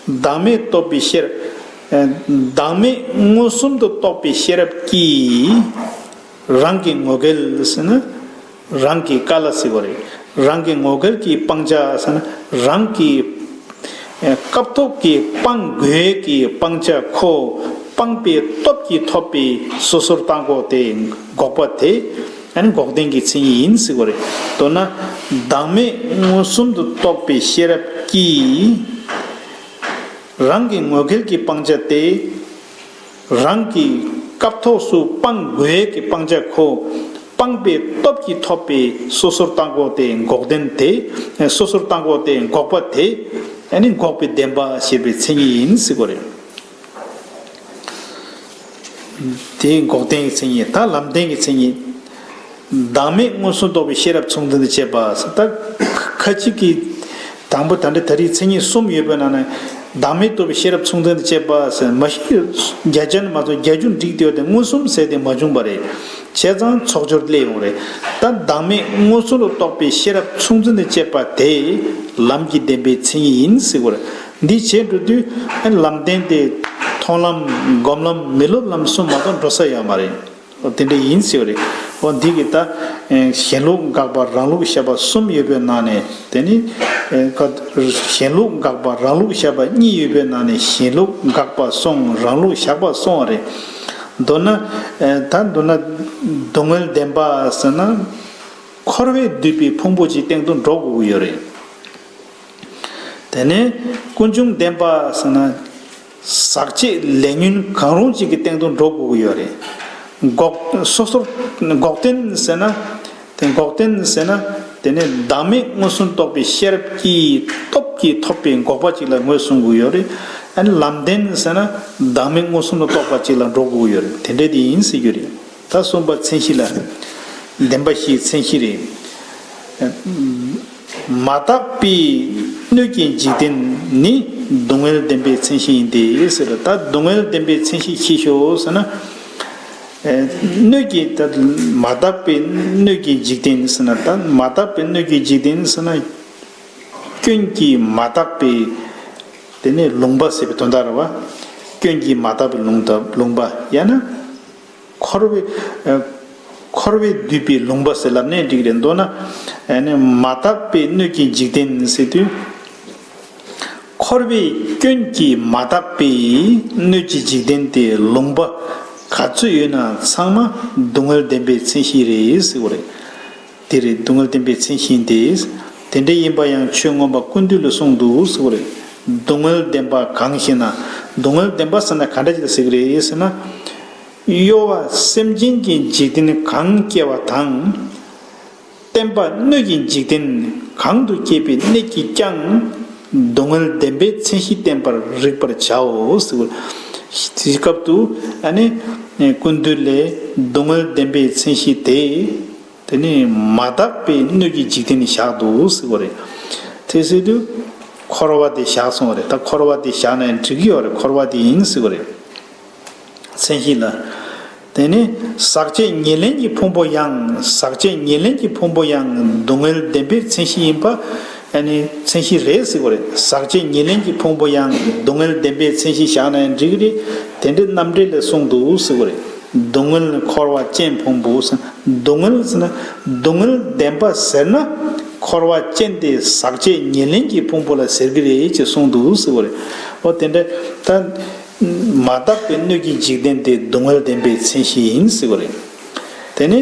བདག་མེད་རྟོགས་པའི་ཤེས་རབ། བདག་མེད་མངོན་སུམ་དུ་རྟོགས་པའི་ཤེས་རབ་ཀྱིས། རང་གི་ངོ་འགལ་ཟེར་ན། རང་གི་ཀ་ལ་ཟེར་བ་རེད། རང་གི་ངོ་འགལ་གྱི་སྤང་བྱ་ཟེར་ན། རང་གི་སྐབས་ཐོག་གི་སྤང་དགོས་ཀྱི་སྤང་བྱ་ཁོ་སྤངས་པའི་སྟོབས་ཀྱིས་ཐོབ་པའི་སོ་སོར་བརྟག་གོ་དེ་འགོག་པ་དེ་ཨ་ནི་འགོག་བདེན་གྱི་མཚན་ཉིད་ཡིན་ཟེར་བ་རེད། མདོར་ན་བདག་མེད་མངོན་སུམ་དུ་རྟོགས་པའི་ཤེས་རབ་ཀྱིས། རང་གི་ངོ་འགལ་གྱི་སྤང་བྱ་སྟེ། རང་གི་སྐབས་ཐོག་སུ་སྤང་དགོས་ཀྱི་སྤང་བྱ་ཁོ་སྤངས་པའི་སྟོབས་ཀྱིས་ཐོབ་པའི་སོ་སོར་བརྟག་གོ་དེ་འགོག་བདེན་དེ། སོ་སོར་བརྟག་གོ་དེ་འགོག་པ་དེ་ཨ་ནི་འགོག་པའི་བདེན་པ་ཞེས་པའི་མཚན་ཉིད་ཡིན་ཟེར་གོ་རེད། དེའི་འགོག་བདེན་གྱི་མཚན་ཉིད། ད་ལམ་བདེན་གྱི་མཚན་ཉིད། བདག་མེད་མངོན་སུམ་རྟོགས་པའི་ཤེས་རབ་མཚུངས་ལྡན་དུ་བྱེད་པ། ད་ཁ་ཅིག་གིས་དང་པོ་ད་འདྲ་ད་རེས་མཚན་ཉིད་གསུམ་ཡོད་པའི་ནང་ནས་བདག་མེད་རྟོགས་པའི་ཤེས་རབ་མཚུངས་ལྡན་དུ་བྱེད་པ་ཟེར་མ་གཞི་བརྒྱ་ཆ་ནི་མ་གཏོགས་བརྒྱད་ཅུ་འགྲིག་བསྡད་ཡོད་དེ་མངོན་སུམ་ཟེར་དེ་མ་བྱུང་བ་རེད། བྱས་ཙང་ཚོགས་སྦྱོར་སླེབས་ཡོང་རེད། ད་བདག་མེད་མངོན་སུམ་དུ་རྟོགས་པའི་ཤེས་རབ་མཚུངས་ལྡན་དུ་བྱེད་པ་དེ་ལམ་གྱི་བདེན་པའི་མཚན་ཉིད་ཡིན་ཟེར་བ་རེད། འདི་བྱས་འགྲོ་དུས་ལམ་བདེན་དེ་མཐོང་ལམ་སྒོམ་ལམ་མི་སློབ་ལམ་གསུམ་མ་གཏོགས་འགྲོ་ས་ཡོད་མ་རེད། འོ་དེ་འདྲ་ཡིན་ཟེར་བ་རེད། འོ་འདི་གི་ད་གཞན་ལུགས་དགག་པ་རང་ལུགས་བཤད་པ་གསུམ་ཡོད་པའི་ནང་ནས་དེ་ནི་གཞན་ལུགས་དགག་པ་རང་ལུགས་བཤད་པ་གཉིས་ཡོད་པའི་ནང་ནས་གཞན་ལུགས་དགག་པ་སོང་རང་ལུགས་བཞག་པ་སོང་བ་རེད། མདོར་ན། ཨེ། ད་མདོར་ན་སྡུག་བསྔལ་བདེན་པ་ཟེར་ན། འཁོར་བས་བསྡུས་པའི་ཕུང་པོ་ཅིག་སྟེང་དུ་འགྲོ་དགོས་ཀྱི་ཡོད་རེད། དེ་ནས་ཀུན་འབྱུང་བདེན་པ་ཟེར་ན། ཟག་བཅས་ལས་ཉོན་གང་རུང་ཅིག་གི་སྟེང་དུ་འགྲོ་དགོས་ཀྱི་ཡོད་རེད། འགོག་སོ་སོར་འགོག་བདེན་ཟེར་ན། དེ་འགོག་བདེན་ཟེར་ན། དེ་ནི་བདག་མེད་མངོན་སུམ་རྟོགས་པའི་ཤེས་རབ་ཀྱི་སྟོབས་ཀྱིས་ཐོབ་པའི་འགོག་པ་ཅིག་ལ་ངོས་བཟུང་དགོས་ཡོད་རེད། ཨ་ནི་ལམ་བདེན་ཟེར་ན། བདག་མེད་མངོན་སུམ་དུ་རྟོགས་པ་ཅིག་ལ་འགྲོ་དགོས་ཡོད་རེད། དེ་འདྲ་དེ་ཡིན་ཟེར་རྒྱུ་རེད། ད་གསུམ་པ་མཚན་གཞི་ལ། བདེན་པ་བཞིའི་མཚན་གཞི་རེད། མ་དག་པའི་སྣོད་ཀྱི་འཇིག་རྟེན་ནི་སྡུག་བསྔལ་བདེན་པའི་མཚན་གཞི་ཡིན་ཏེ་ཟེར། ད་སྡུག་བསྔལ་བདེན་པའི་མཚན་གཞི་ཤེས་ཤོག་ཟེར་ན། ཨེ། སྣོད་ཀྱི་ད་མ་དག་པའི་སྣོད་ཀྱི་འཇིག་རྟེན་ཟེར་ན། ད་མ་དག་པའི་སྣོད་ཀྱི་འཇིག་རྟེན་ཟེར་ན། སྐྱོན་གྱིས་མ་དག་པའི། དེ་ནས་ལུང་པ་ཟེར་བའི་དོན་དག་རེད་བ། སྐྱོན་གྱིས་མ་དག་པའི་ལུང་དང་ལུང་པ་ཡང་ན། འཁོར་བའི། ཨེ། འཁོར་བས་བསྡུས་པའི་ལུང་པ་ཟེར་ལབ་ནའི་འགྲིག་རེད། མདོར་ན། ཨ་ནི་མ་དག་པའི་སྣོད་ཀྱི་འཇིག་རྟེན་ཟེར་དུས། འཁོར་བའི་སྐྱོན་གྱིས་མ་དག་པའི་སྣོད་ཀྱི་འཇིག་རྟེན་དེ་ལུང་པ་ག་ཚོད་ཡོད་ན་ཚང་མ་སྡུག་བསྔལ་བདེན་པའི་མཚན་གཞི་རེད་ཟེར་བ་རེད། དེ་རེད། སྡུག་བསྔལ་བདེན་པའི་མཚན་གཞི་ཡིན་ཏེ། དེ་འདྲ་ཡིན་པ་ཡང་ཆོས་མངོན་པ་ཀུན་བཏུས་ལས་གསུངས་འདུག་ཟེར་བ་རེད། སྡུག་བསྔལ་བདེན་པ་གང་ཞེ་ན། སྡུག་བསྔལ་བདེན་པ་ཟེར་ན་ག་འདྲ་ཅིག་ལ་ཟེར་གི་རེད་ཟེར་ན། གཡོ་བ་སེམས་ཅན་གྱི་འཇིག་རྟེན་གང་སྐྱེ་བ་དང་། བརྟན་པ་སྣོད་ཀྱི་འཇིག་རྟེན་གང་དུ་སྐྱེས་པའི་གནས་ཀྱིས་ཀྱང་སྡུག་བསྔལ་བདེན་པའི་མཚན་གཞི་བསྟན་པར་རིག་པར་བྱའོ་ཟེར་བ། དེའི་སྐབས་སུ་ཨ་ནི་ཀུན་བཏུས་ལས་སྡུག་བསྔལ་བདེན་པའི་མཚན་གཞི་དེ། དེ་ནི་མ་དག་པའི་སྣོད་ཀྱི་འཇིག་རྟེན་ནི་བཞག་འདུག་ཟེར་བ་རེད། དེ་ཟེར་དུས་འཁོར་བ་དེ་བཞག་སོང་བ་རེད། ད་འཁོར་བ་དེ་བཞག་ན་འགྲིག་གི་ཡོད་རེད། འཁོར་བ་དེ་ཡིན་ཟེར་བ་རེད། མཚན་གཞི་ལ། དེ་ནི་ཟག་བཅས་ཉེར་ལེན་གྱི་ཕུང་པོ་ཡང་། ཟག་བཅས་ཉེར་ལེན་གྱི་ཕུང་པོ་ཡང་སྡུག་བསྔལ་བདེན་པའི་མཚན་གཞི་ཡིན་པ། ཨ་ནི་མཚན་གཞི་རེད་ཟེར་བ་རེད། ཟག་བཅས་ཉེར་ལེན་གྱི་ཕུང་པོ་ཡང་སྡུག་བསྔལ་བདེན་པའི་མཚན་གཞི་བཞག་ན་ཡང་འགྲིག་གི་རེད། དེ་འདྲའི་རྣམ་འགྲེལ་ལས་གསུངས་འདུག་ཟེར་བ་རེད། སྡུག་བསྔལ་འཁོར་བ་ཅན་ཕུང་པོ་ཟེར། སྡུག་བསྔལ་ཟེར་ན་སྡུག་བསྔལ་བདེན་པ་ཟེར་ན། འཁོར་བ་ཅན་དེ་ཟག་བཅས་ཉེར་ལེན་གྱི་ཕུང་པོ་ལ་ཟེར་གི་རེད་ཅེས་གསུངས་འདུག་ཟེར་བ་རེད། འོ་དེ་འདྲ་ད། མ་དག་པའི་སྣོད་ཀྱི་འཇིག་རྟེན་དེ་སྡུག་བསྔལ་བདེན་པའི་མཚན་གཞི་ཡིན་ཟེར་བ་རེད། དེ་ནི་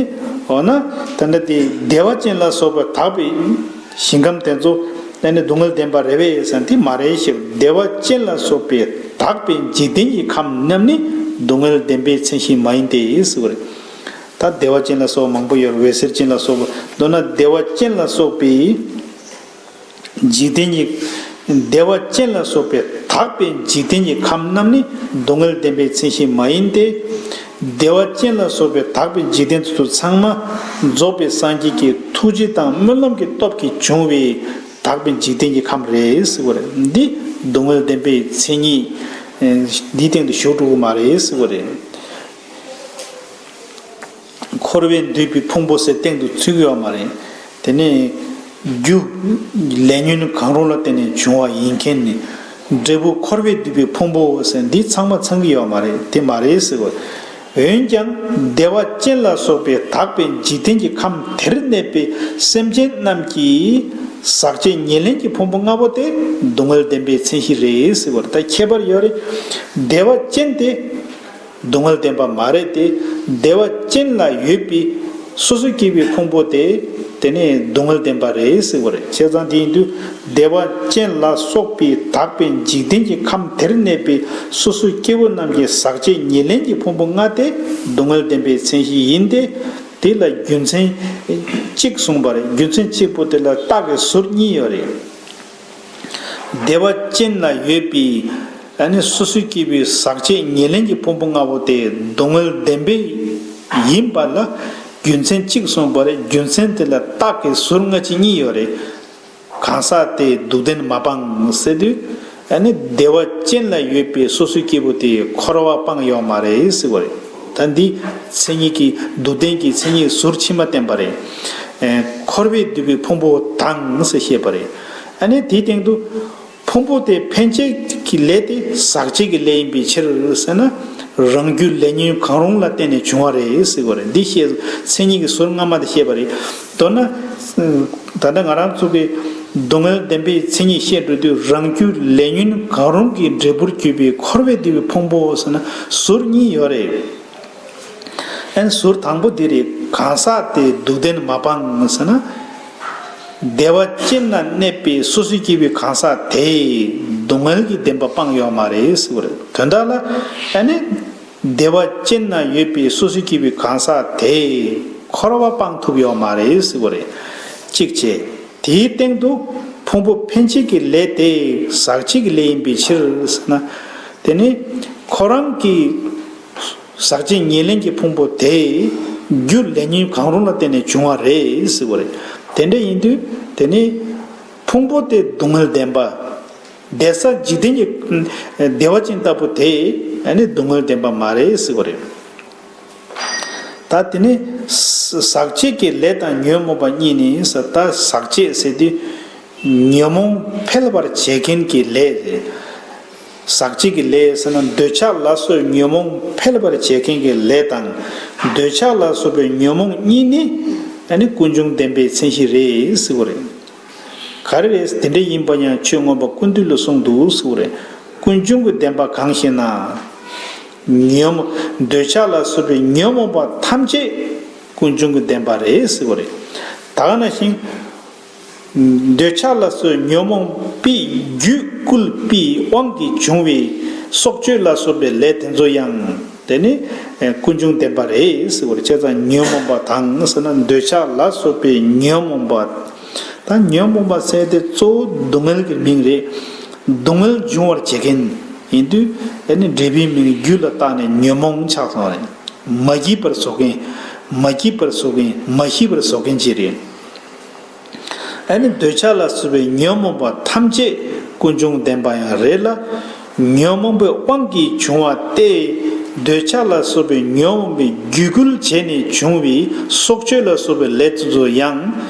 འོ་ན་ད་ལྟ་དེ་བདེ་བ་ཅན་ལ་སོགས་པའི་དག་པའི་ཞིང་ཁམས་དེ་ཚོ་ཨ་ནི་སྡུག་བསྔལ་བདེན་པ་རེད་པས་ཟེར་ན་དེ་མ་རེད་ཞེས། བདེ་བ་ཅན་ལ་སོགས་པའི་དག་པའི་འཇིག་རྟེན་གྱི་ཁམས་རྣམས་ནི་སྡུག་བསྔལ་བདེན་པའི་མཚན་གཞི་མ་ཡིན་ཏེ་ཟེར་བ་རེད། ད་བདེ་བ་ཅན་ལ་སོགས་པ་མང་པོ་ཡོད་རེད། འོད་གསལ་ཅན་ལ་སོགས་པ། མདོར་ན་བདེ་བ་ཅན་ལ་སོགས་པའི། འཇིག་རྟེན་གྱི། བདེ་བ་ཅན་ལ་སོགས་པའི་དག་པའི་འཇིག་རྟེན་གྱི་ཁམས་རྣམས་ནི་སྡུག་བསྔལ་བདེན་པའི་མཚན་གཞི་མ་ཡིན་ཏེ། བདེ་བ་ཅན་ལ་སོགས་པའི་དག་པའི་འཇིག་རྟེན་དེ་ཚོ་ཚང་མ་རྫོགས་པའི་སངས་རྒྱས་ཀྱི་ཐུགས་རྗེ་དང་སྨོན་ལམ་གྱི་སྟོབས་ཀྱིས་བྱུང་བའི་དག་པའི་འཇིག་རྟེན་གྱི་ཁམས་རེད་ཟེར་བ་རེད། འདི་སྡུག་བསྔལ་བདེན་པའི་མཚན་ཉིད་འདིའི་སྟེང་དུ་ཞུགས་འགྲོ་གི་མ་རེད་ཟེར་བ་རེད། འཁོར་བས་བསྡུས་པའི་ཕུང་པོ་ཟེར་སྟེང་དུ་ཚུད་ཀྱི་ཡོད་མ་རེད། དེ་ནས་རྒྱུ་ལས་ཉོན་གང་རུང་ལ་བརྟེན་ནས་བྱུང་བ་ཡིན་མཁན་ནི། འབྲས་བུ་འཁོར་བས་བསྡུས་པའི་ཕུང་པོ་ཟེར་འདི་ཚང་མ་ཚང་གི་ཡོད་མ་རེད། དེ་མ་རེད་ཟེར་བ། འོན་ཀྱང་བདེ་བ་ཅན་ལ་སོགས་པའི་དག་པའི་འཇིག་རྟེན་གྱི་ཁམས་དེར་གནས་པའི་སེམས་ཅན་རྣམས་ཀྱི་ཟག་བཅས་ཉེར་ལེན་གྱི་ཕུང་པོ་ལྔ་པོ་དེ་སྡུག་བསྔལ་བདེན་པའི་མཚན་གཞི་རེད་ཟེར་བ་རེད། ད་ཁྱད་པར་ཡོད་རེད། བདེ་བ་ཅན་དེ། སྡུག་བསྔལ་བདེན་པ་མ་རེད་དེ། བདེ་བ་ཅན་ལ་ཡོད་པའི་སོ་སོ་སྐྱེ་བོའི་ཕུང་པོ་དེ། དེ་ནི་སྡུག་བསྔལ་བདེན་པ་རེད་ཟེར་བ་རེད། བྱས་ཙང་དེ་ཡིན་དུས་བདེ་བ་ཅན་ལ་སོགས་པའི་དག་པའི་འཇིག་རྟེན་གྱི་ཁམས་དེར་གནས་པའི་སོ་སོ་སྐྱེ་བོ་རྣམས་ཀྱི་ཟག་བཅས་ཉེར་ལེན་གྱི་ཕུང་པོ་ལྔ་དེ་སྡུག་བསྔལ་བདེན་པའི་མཚན་གཞི་ཡིན་ཏེ། དེ་ལ་རྒྱུ་མཚན་གཅིག་གསུངས་པ་རེད། རྒྱུ་མཚན་གཅིག་པོ་དེ་ལ་རྟགས་ཀྱི་ཟུར་གཉིས་ཡོད་རེད། བདེ་བ་ཅན་ལ་ཡོད་པའི་ཨ་ནི་སོ་སོའི་སྐྱེ་བོའི་ཟག་བཅས་ཉེར་ལེན་གྱི་ཕུང་པོ་ལྔ་པོ་དེ་སྡུག་བསྔལ་བདེན་པའི་ཡིན་པ་ལ་རྒྱུ་མཚན་གཅིག་གསུངས་པ་རེད། རྒྱུ་མཚན་དེ་ལ་རྟགས་ཀྱི་ཟུར་སྔ་ཕྱི་གཉིས་ཡོད་རེད། གང་ཟག་དེ་སྡུག་བདེན་མ་སྤངས་ཟེར་དུས་ཨ་ནི་བདེ་བ་ཅན་ལ་ཡོད་པའི་སོ་སོའི་སྐྱེ་བོ་དེ་འཁོར་བ་སྤངས་ཡོད་མ་རེད་ཟེར་བ་རེད། ད་འདི་མཚན་ཉིད་ཀྱི་སྡུག་བདེན་གྱི་མཚན་ཉིད་ཟུར་ཕྱི་མ་བསྟན་པ་རེད། ཨེ། འཁོར་བས་བསྡུས་པའི་ཕུང་པོ་དང་ཟེར་བཤད་པ་རེད། ཨ་ནི་དེའི་སྟེང་དུ། ཕུང་པོ་དེ་འཕེན་བྱེད་ཀྱི་ལས་དེ་ཟག་བཅས་ཀྱི་ལས་ཡིན་པའི་ཕྱིར་ཟེར་ན། རང་རྒྱུ་ལས་ཉོན་གང་རུང་ལ་བརྟེན་ནས་བྱུང་བ་རེད་ཟེར་བ་རེད། འདི་བཤད། མཚན་ཉིད་ཀྱི་ཟུར་སྔ་མ་དེ་བཤད་པ་རེད། མདོར་ན། ད་ལྟ་ང་རང་ཚོ་གི་སྡུག་བསྔལ་བདེན་པའི་མཚན་ཉིད་བཤད་འགྲོ་དུས་རང་རྒྱུ་ལས་ཉོན་གང་རུང་གི་འབྲས་བུར་གྱུར་པའི་འཁོར་བས་བསྡུས་པའི་ཕུང་པོ་ཟེར་ན་ཟུར་གཉིས་ཡོད་རེད། ཨན་ཟུར་དང་པོ་འདི་རེད། གང་ཟག་དེ་སྡུག་བདེན་མ་སྤངས་ཟེར་ན། བདེ་བ་ཅན་ན་གནས་པའི་སོ་སོ་སྐྱེ་བོའི་གང་ཟག་དེས་སྡུག་བསྔལ་གྱི་བདེན་པ་སྤངས་ཡོད་མ་རེད་ཟེར་བ་རེད། དོན་དག་ལ་ཨ་ནི་བདེ་བ་ཅན་ན་ཡོད་པའི་སོ་སོ་སྐྱེ་བོའི་གང་ཟག་དེས་འཁོར་བ་སྤངས་ཐུབ་ཡོད་མ་རེད་ཟེར་བ་རེད། གཅིག་བྱས། དེའི་སྟེང་དུ་ཕུང་པོ་འཕེན་བྱེད་ཀྱི་ལས་དེ་ཟག་བཅས་ཀྱི་ལས་ཡིན་པའི་ཕྱིར་ཟེར་ན། དེ་ནི་ཁོ་རང་གི་ཟག་བཅས་ཉེར་ལེན་གྱི་ཕུང་པོ་དེ་རྒྱུ་ལས་ཉོན་གང་རུང་ལ་བརྟེན་ནས་བྱུང་བ་རེད་ཟེར་བ་རེད། དེ་འདྲ་ཡིན་དུས་དེ་ནི་ཕུང་པོ་དེ་སྡུག་བསྔལ་བདེན་པ། བདེ་གསལ་འཇིག་རྟེན་གྱི་བདེ་བ་ཅན་ལྟ་བུ་དེ་ནི་སྡུག་བསྔལ་བདེན་པ་མ་རེད་ཟེར་བ་རེད། ད་དེ་ནི་ཟག་བཅས་ཀྱི་ལས་དང་ཉོན་མོངས་པ་གཉིས་ནི་ཟེར། ད་ཟག་བཅས་ཟེར་དུས་ཉོན་མོངས་འཕེལ་བར་བྱེད་མཁན་གྱི་ལས་རེད། ཟག་བཅས་ཀྱི་ལས་ཟེར་ན་འདོད་ཆགས་ལ་སོགས་ཉོན་མོངས་འཕེལ་བར་བྱེད་མཁན་གྱི་ལས་དང་། འདོད་ཆགས་ལ་སོགས་པའི་ཉོན་མོངས་གཉིས་ནི་ཨ་ནི་ཀུན་འབྱུང་བདེན་པའི་མཚན་གཞི་རེད་ཟེར་བ་རེད། ག་རེ་རེད། དེ་འདྲ་ཡིན་པ་ཡང་ཆོས་མངོན་པ་ཀུན་བཏུས་ལ་གསུངས་འདུག་ཟེར་བ་རེད། ཀུན་འབྱུང་གི་བདེན་པ་གང་ཞེ་ན། ཉོན་མོངས་འདོད་ཆགས་ལ་སོགས་པའི་ཉོན་མོངས་པ་ཐམས་ཅད་ཀུན་འབྱུང་གི་བདེན་པ་རེད་ཟེར་བ་རེད། ད་ག་ནང་བཞིན་འདོད་ཆགས་ལ་སོགས་ཉོན་མོངས་པའི་རྒྱུས་བསྐུལ་བའི་དབང་གིས་བྱུང་བའི་སྲོག་གཅོད་ལ་སོགས་པའི་ལས་དེ་ཚོ་ཡང་དེ་ནི་ཀུན་འབྱུང་བདེན་པ་རེད་ཟེར་བ་རེད། བྱས་ཙང་ཉོན་མོངས་པ་དང་ཟེར་ན་འདོད་ཆགས་ལ་སོགས་པའི་ཉོན་མོངས་པ། ད་ཉོན་མོངས་པ་ཟེར་དེ་གཙོ་བོ་སྡུག་བསྔལ་གྱི་མིང་རེད། སྡུག་བསྔལ་འབྱུང་བར་བྱེད་མཁན་ཡིན་དུས་ཨ་ནི་འབྲས་བུའི་མིང་རྒྱུ་ལ་བཏགས་ནས་ཉོན་མོངས་ཆགས་སོང་བ་རེད། མ་སྐྱིད་པར་བཟོ་མཁན། མ་སྐྱིད་པར་བཟོ་མཁན། མ་ཤི་བར་བཟོ་མཁན་ཅིག་རེད། ཨ་ནི་འདོད་ཆགས་ལ་སོགས་པའི་ཉོན་མོངས་པ་ཐམས་ཅད་ཀུན་འབྱུང་བདེན་པ་ཡང་རེད་ལ། ཉོན་མོངས་པའི་དབང་གིས་བྱུང་བ་སྟེ། འདོད་ཆགས་ལ་སོགས་པའི་ཉོན་མོངས་པའི་རྒྱུས་བསྐུལ་བྱས་ནས་བྱུང་བའི་སྲོག་གཅོད་ལ་སོགས་པའི་ལས་དེ་ཚོ་ཡང་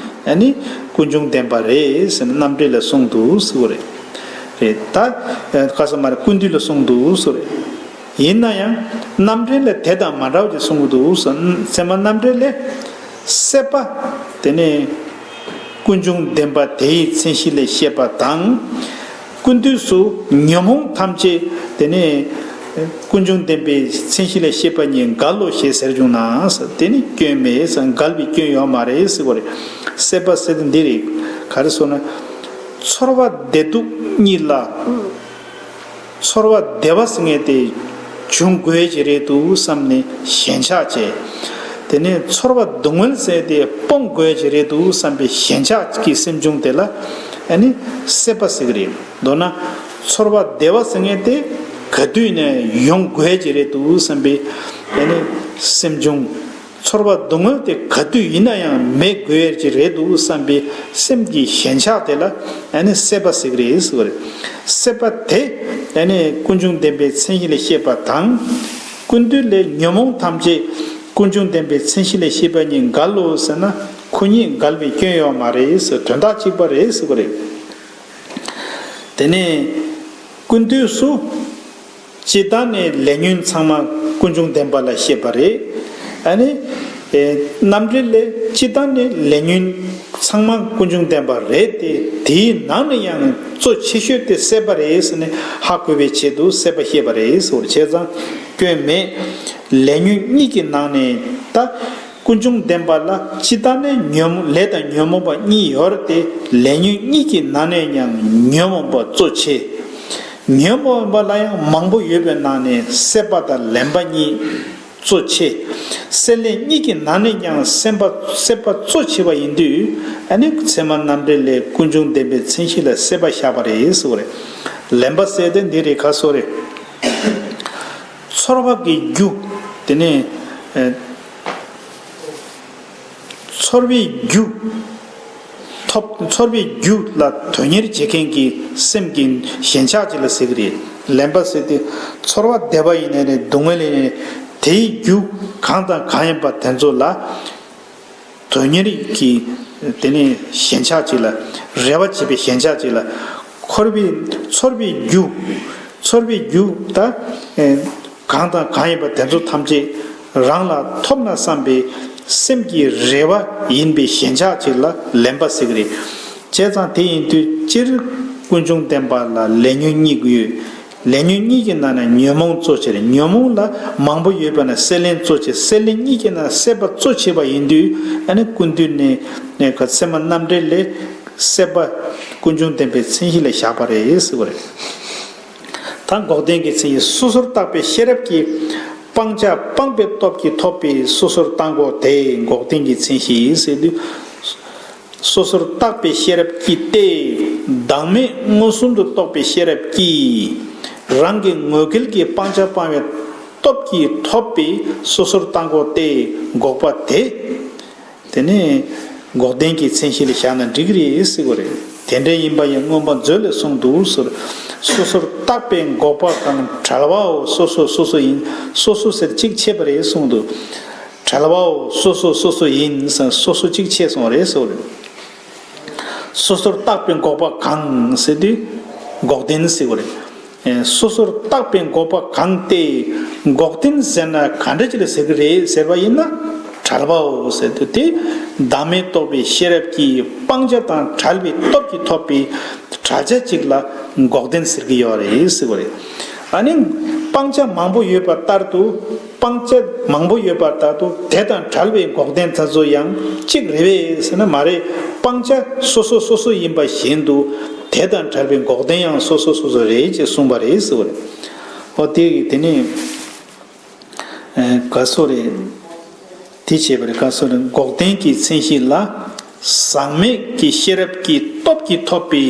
ཨ་ནི་ཀུན་འབྱུང་བདེན་པ་རེད་ཟེར་ནས་རྣམ་འགྲེལ་ལ་གསུངས་འདུག་ཟེར་བ་རེད། རེད་ད། ཁ་སང་མར་ཀུན་བཏུས་ལ་གསུངས་འདུག་ཟེར་བ་རེད། ཡིན་ན་ཡང་རྣམ་འགྲེལ་ལས་དེ་དང་མ་འདྲ་བ་ཅིག་གསུང་གི་འདུག་ཟེར། ཚད་མ་རྣམ་འགྲེལ་ལས་སྲེད་པ་དེ་ནི་ཀུན་འབྱུང་བདེན་པ་དེའི་མཚན་གཞི་ལས་བཤད་པ་དང་། ཀུན་བཏུས་སུ་ཉོན་མོངས་ཐམས་ཅད་དེ་ནི་ཀུན་འབྱུང་བདེན་པའི་མཚན་གཞི་ལས་བཤད་པ་གཉིས་འགལ་ལོ་ཞེས་ཟེར་བྱུང་ན་ཟེར། དེ་ནི་སྐྱོན་མེད་ཟེར། འགལ་བའི་སྐྱོན་ཡོད་མ་རེད་ཟེར་བ་རེད། སྲེད་པ་ཟེར་དེ་འདི་རེད། ག་རེ་ཟེར་ན། ཚོར་བ་བདེ་སྡུག་གཉིས་ལ། ཚོར་བ་བདེ་བ་ཟེར་མཁན་དེ་འབྱུང་དགོས་ཀྱི་རེད་འདུག་བསམ་ནས་ཞེན་ཆགས་བྱས། དེ་ནས་ཚོར་བ་སྡུག་བསྔལ་ཟེར་དེ་སྤོང་དགོས་ཀྱི་རེད་འདུག་བསམ་པའི་ཞེན་ཆགས་ཀྱི་སེམས་བྱུང་དེ་ལ་ཨ་ནི་སྲེད་པ་ཟེར་གྱི་རེད། མདོར་ན་ཚོར་བ་བདེ་བ་ཟེར་མཁན་དེ་ག་དུས་ནས་ཡོང་དགོས་ཀྱི་རེད་འདུག་བསམ་པའི་ཨ་ནི་སེམས་བྱུང་། ཚོར་བ་སྡུག་བསྔལ་དེ་ག་དུས་ཡིན་ན་ཡང་མེད་དགོས་ཀྱི་རེད་འདུག་བསམ་པའི་སེམས་ཀྱི་ཞེན་ཆགས་དེ་ལ་ཨ་ནི་སྲེད་པ་ཟེར་གྱི་རེད་ཟེར་བ་རེད། སྲེད་པ་དེ་ཨ་ནི་ཀུན་འབྱུང་བདེན་པའི་མཚན་གཞི་ལས་བཤད་པ་དང་། ཀུན་བཏུས་ལས་ཉོན་མོངས་ཐམས་ཅད་ཀུན་འབྱུང་བདེན་པའི་མཚན་གཞི་ལས་བཤད་པ་གཉིས་འགལ་ལོ་ཟེར་ན། ཁོ་གཉིས་འགལ་བའི་སྐྱོན་ཡོད་མ་རེད་ཟེར། དོན་དག་གཅིག་པ་རེད་ཟེར་བ་རེད། དེ་ནས་ཀུན་བཏུས་སུ། སྤྱིར་བཏང་ནས་ལས་ཉོན་ཚང་མ་ཀུན་འབྱུང་བདེན་པ་ལ་བཤད་པ་རེད། ཨ་ནི། ཨེ། རྣམ་འགྲེལ་ལས་སྤྱིར་བཏང་ནས་ལས་ཉོན་ཚང་མ་ཀུན་འབྱུང་བདེན་པ་རེད་དེ། དེའི་ནང་ནས་ཡང་གཙོ་ཆེ་ཤོས་དེ་སྲེད་པ་རེད་ཟེར་ནས་ཧ་གོ་བའི་ཆེད་དུ་སྲེད་པ་བཤད་པ་རེད་ཟེར་བ་རེད། བྱས་ཙང་སྐྱོན་མེད། ལས་ཉོན་གཉིས་ཀྱི་ནང་ནས་ད། ཀུན་འབྱུང་བདེན་པ་ལ་སྤྱིར་བཏང་ནས་ཉོན་མོངས་ལས་དང་ཉོན་མོངས་པ་གཉིས་ཡོད་རེད་དེ། ལས་ཉོན་གཉིས་ཀྱི་ནང་ནས་ཡང་ཉོན་མོངས་པ་གཙོ་ཆེ། ཉོན་མོངས་པ་ལ་ཡང་མང་པོ་ཡོད་པའི་ནང་ནས་སྲེད་པ་དང་ལེན་པ་གཉིས་གཙོ་ཆེ། སྲེད་ལེན་གཉིས་ཀྱི་ནང་ནས་ཀྱང་སྲེད་པ་སྲེད་པ་གཙོ་ཆེ་བ་ཡིན་དུས། ཨ་ནི་ཚད་མ་རྣམ་འགྲེལ་ལས་ཀུན་འབྱུང་བདེན་པའི་མཚན་གཞི་ལ་སྲེད་པ་བཞག་པ་རེད་ཟེར་བ་རེད། ལེན་པ་ཟེར་དེ་འདི་རེད། ག་སོ་རེད། ཚོར་བ་གི་རྒྱུ། དེ་ནས། ཚོར་བའི་རྒྱུ། ཐོབ། ཚོར་བའི་རྒྱུ་ལ་དོན་གཉེར་བྱེད་མཁན་གྱི་སེམས་ཀྱི་ཞེན་ཆགས་ཅིག་ལ་ཟེར་གྱི་རེད། ལེན་པ་ཟེར་དེ་ཚོར་བ་བདེ་བ་ཡིན་ནའི་རེད། སྡུག་བསྔལ་ཡིན་ནའི་རེད། དེའི་རྒྱུ་གང་དང་གང་ཡིན་པ་དེ་ཚོ་ལ་དོན་གཉེར་གྱི་དེ་ནས་ཞེན་ཆགས་ཅིག་ལ། རེ་བ་བྱེད་པའི་ཞེན་ཆགས་ཅིག་ལ། འཁོར་བའི་ཚོར་བའི་རྒྱུ། ཚོར་བའི་རྒྱུ་ད། གང་དང་གང་ཡིན་པ་དེ་ཚོ་ཐམས་ཅད་རང་ལ་ཐོབ་ན་བསམ་པའི་སེམས་ཀྱི་རེ་བ་ཡིན་པའི་ཞེན་ཆགས་ཅིག་ལ་ལེན་པ་ཟེར་གྱི་རེད། བྱས་ཙང་དེ་ཡིན་དུས་སྤྱིར་ཀུན་འབྱུང་བདེན་པ་ལ་ལས་ཉོན་གཉིས་ཡོད། ལས་ཉོན་གཉིས་ཀྱི་ནང་ནས་ཉོན་མོངས་གཙོ་ཆེ་རེད། ཉོན་མོངས་ལ་མང་པོ་ཡོད་པ་ན་སྲེད་ལེན་གཙོ་ཆེ། སྲེད་ལེན་གཉིས་ཀྱི་ནང་སྲེད་པ་གཙོ་ཆེ་བ་ཡིན་དུས་ཨ་ནི་ཀུན་བཏུས་ནས་ནས་ཁ་ཚད་མ་རྣམ་འགྲེལ་ལས་སྲེད་པ་ཀུན་འབྱུང་བདེན་པའི་མཚན་གཞི་ལ་བཞག་པ་རེད་ཟེར་བ་རེད། ད་འགོག་བདེན་གྱི་མཚན་གཞི། སོ་སོར་བརྟགས་པའི་ཤེས་རབ་ཀྱིས་སྤང་བྱ་སྤངས་པའི་སྟོབས་ཀྱིས་ཐོབ་པའི་སོ་སོར་བརྟགས་འགོག་དེ་འགོག་བདེན་གྱི་མཚན་གཞི་ཟེར་དུས། སོ་སོར་བརྟགས་པའི་ཤེས་རབ་ཀྱིས་ཏེ། བདག་མེད་མངོན་སུམ་དུ་རྟོགས་པའི་ཤེས་རབ་ཀྱིས། རང་གི་ངོས་འགལ་གྱི་སྤང་བྱ་སྤངས་པའི་སྟོབས་ཀྱིས་ཐོབ་པའི་སོ་སོར་བརྟགས་འགོག་སྟེ་འགོག་པ་དེ། དེ་ནས་འགོག་བདེན་གྱི་མཚན་གཞི་ལ་བཞག་ན་འགྲིག་གི་རེད་ཟེར་བ་རེད། དེ་འདྲ་ཡིན་པ་ཡང་མངོན་པ་མཛོད་ལས་གསུངས་འདུག་ཟེར། སོ་སོར་བརྟགས་པའི་འགོག་པ་གང་། བྲལ་བའོ། སོ་སོ་སོ་སོ་ཡིན། སོ་སོ་ཟེར་གཅིག་ཆད་པ་རེད་གསུངས་འདུག་བྲལ་བའོ། སོ་སོ་སོ་སོ་ཡིན་ཟེར། སོ་སོ་གཅིག་ཆད་སོང་རེད་ཟེར་བ་རེད། སོ་སོར་བརྟགས་པའི་འགོག་པ་གང་ཟེར་དུས་འགོག་བདེན་ཟེར་བ་རེད། ཨེ། སོ་སོར་བརྟགས་པའི་འགོག་པ་གང་སྟེ། འགོག་བདེན་ཟེར་ན་ག་འདྲ་ཅིག་ལ་ཟེར་གི་རེད་ཟེར་བ་ཡིན་ན། བྲལ་བའོ་ཟེར་དུས་དེ་བདག་མེད་རྟོགས་པའི་ཤེས་རབ་ཀྱིས་སྤང་བྱ་དང་བྲལ་བའི་སྟོབས་ཀྱིས་ཐོབ་པའི་བྲལ་བྱ་གཅིག་ལ་འགོག་བདེན་ཟེར་གི་ཡོད་རེད་ཟེར་བ་རེད། ཨ་ནི་སྤང་བྱ་མང་པོ་ཡོད་པ་ལྟར་དུ། སྤང་བྱ་མང་པོ་ཡོད་པ་ལྟར་དུ་དེ་དང་བྲལ་བའི་འགོག་བདེན་དེ་ཚོ་ཡང་གཅིག་རེད་པས་ཟེར་ན་མ་རེད། སྤང་བྱ་སོ་སོ་སོ་སོ་ཡིན་པ་བཞིན་དུ་དེ་དང་བྲལ་བའི་འགོག་བདེན་ཡང་སོ་སོ་སོ་སོ་རེད་ཅེས་གསུངས་པ་རེད་ཟེར་བ་རེད། ཨོ་དེ་དེ་ནས་ག་སོ་རེད། དེ་བྱས་པ་རེད། ག་སོ་རེད། འགོག་བདེན་གྱི་མཚན་གཞི་ལ། ཟག་མེད་ཀྱི་ཤེས་རབ་ཀྱི་སྟོབས་ཀྱིས་ཐོབ་པའི་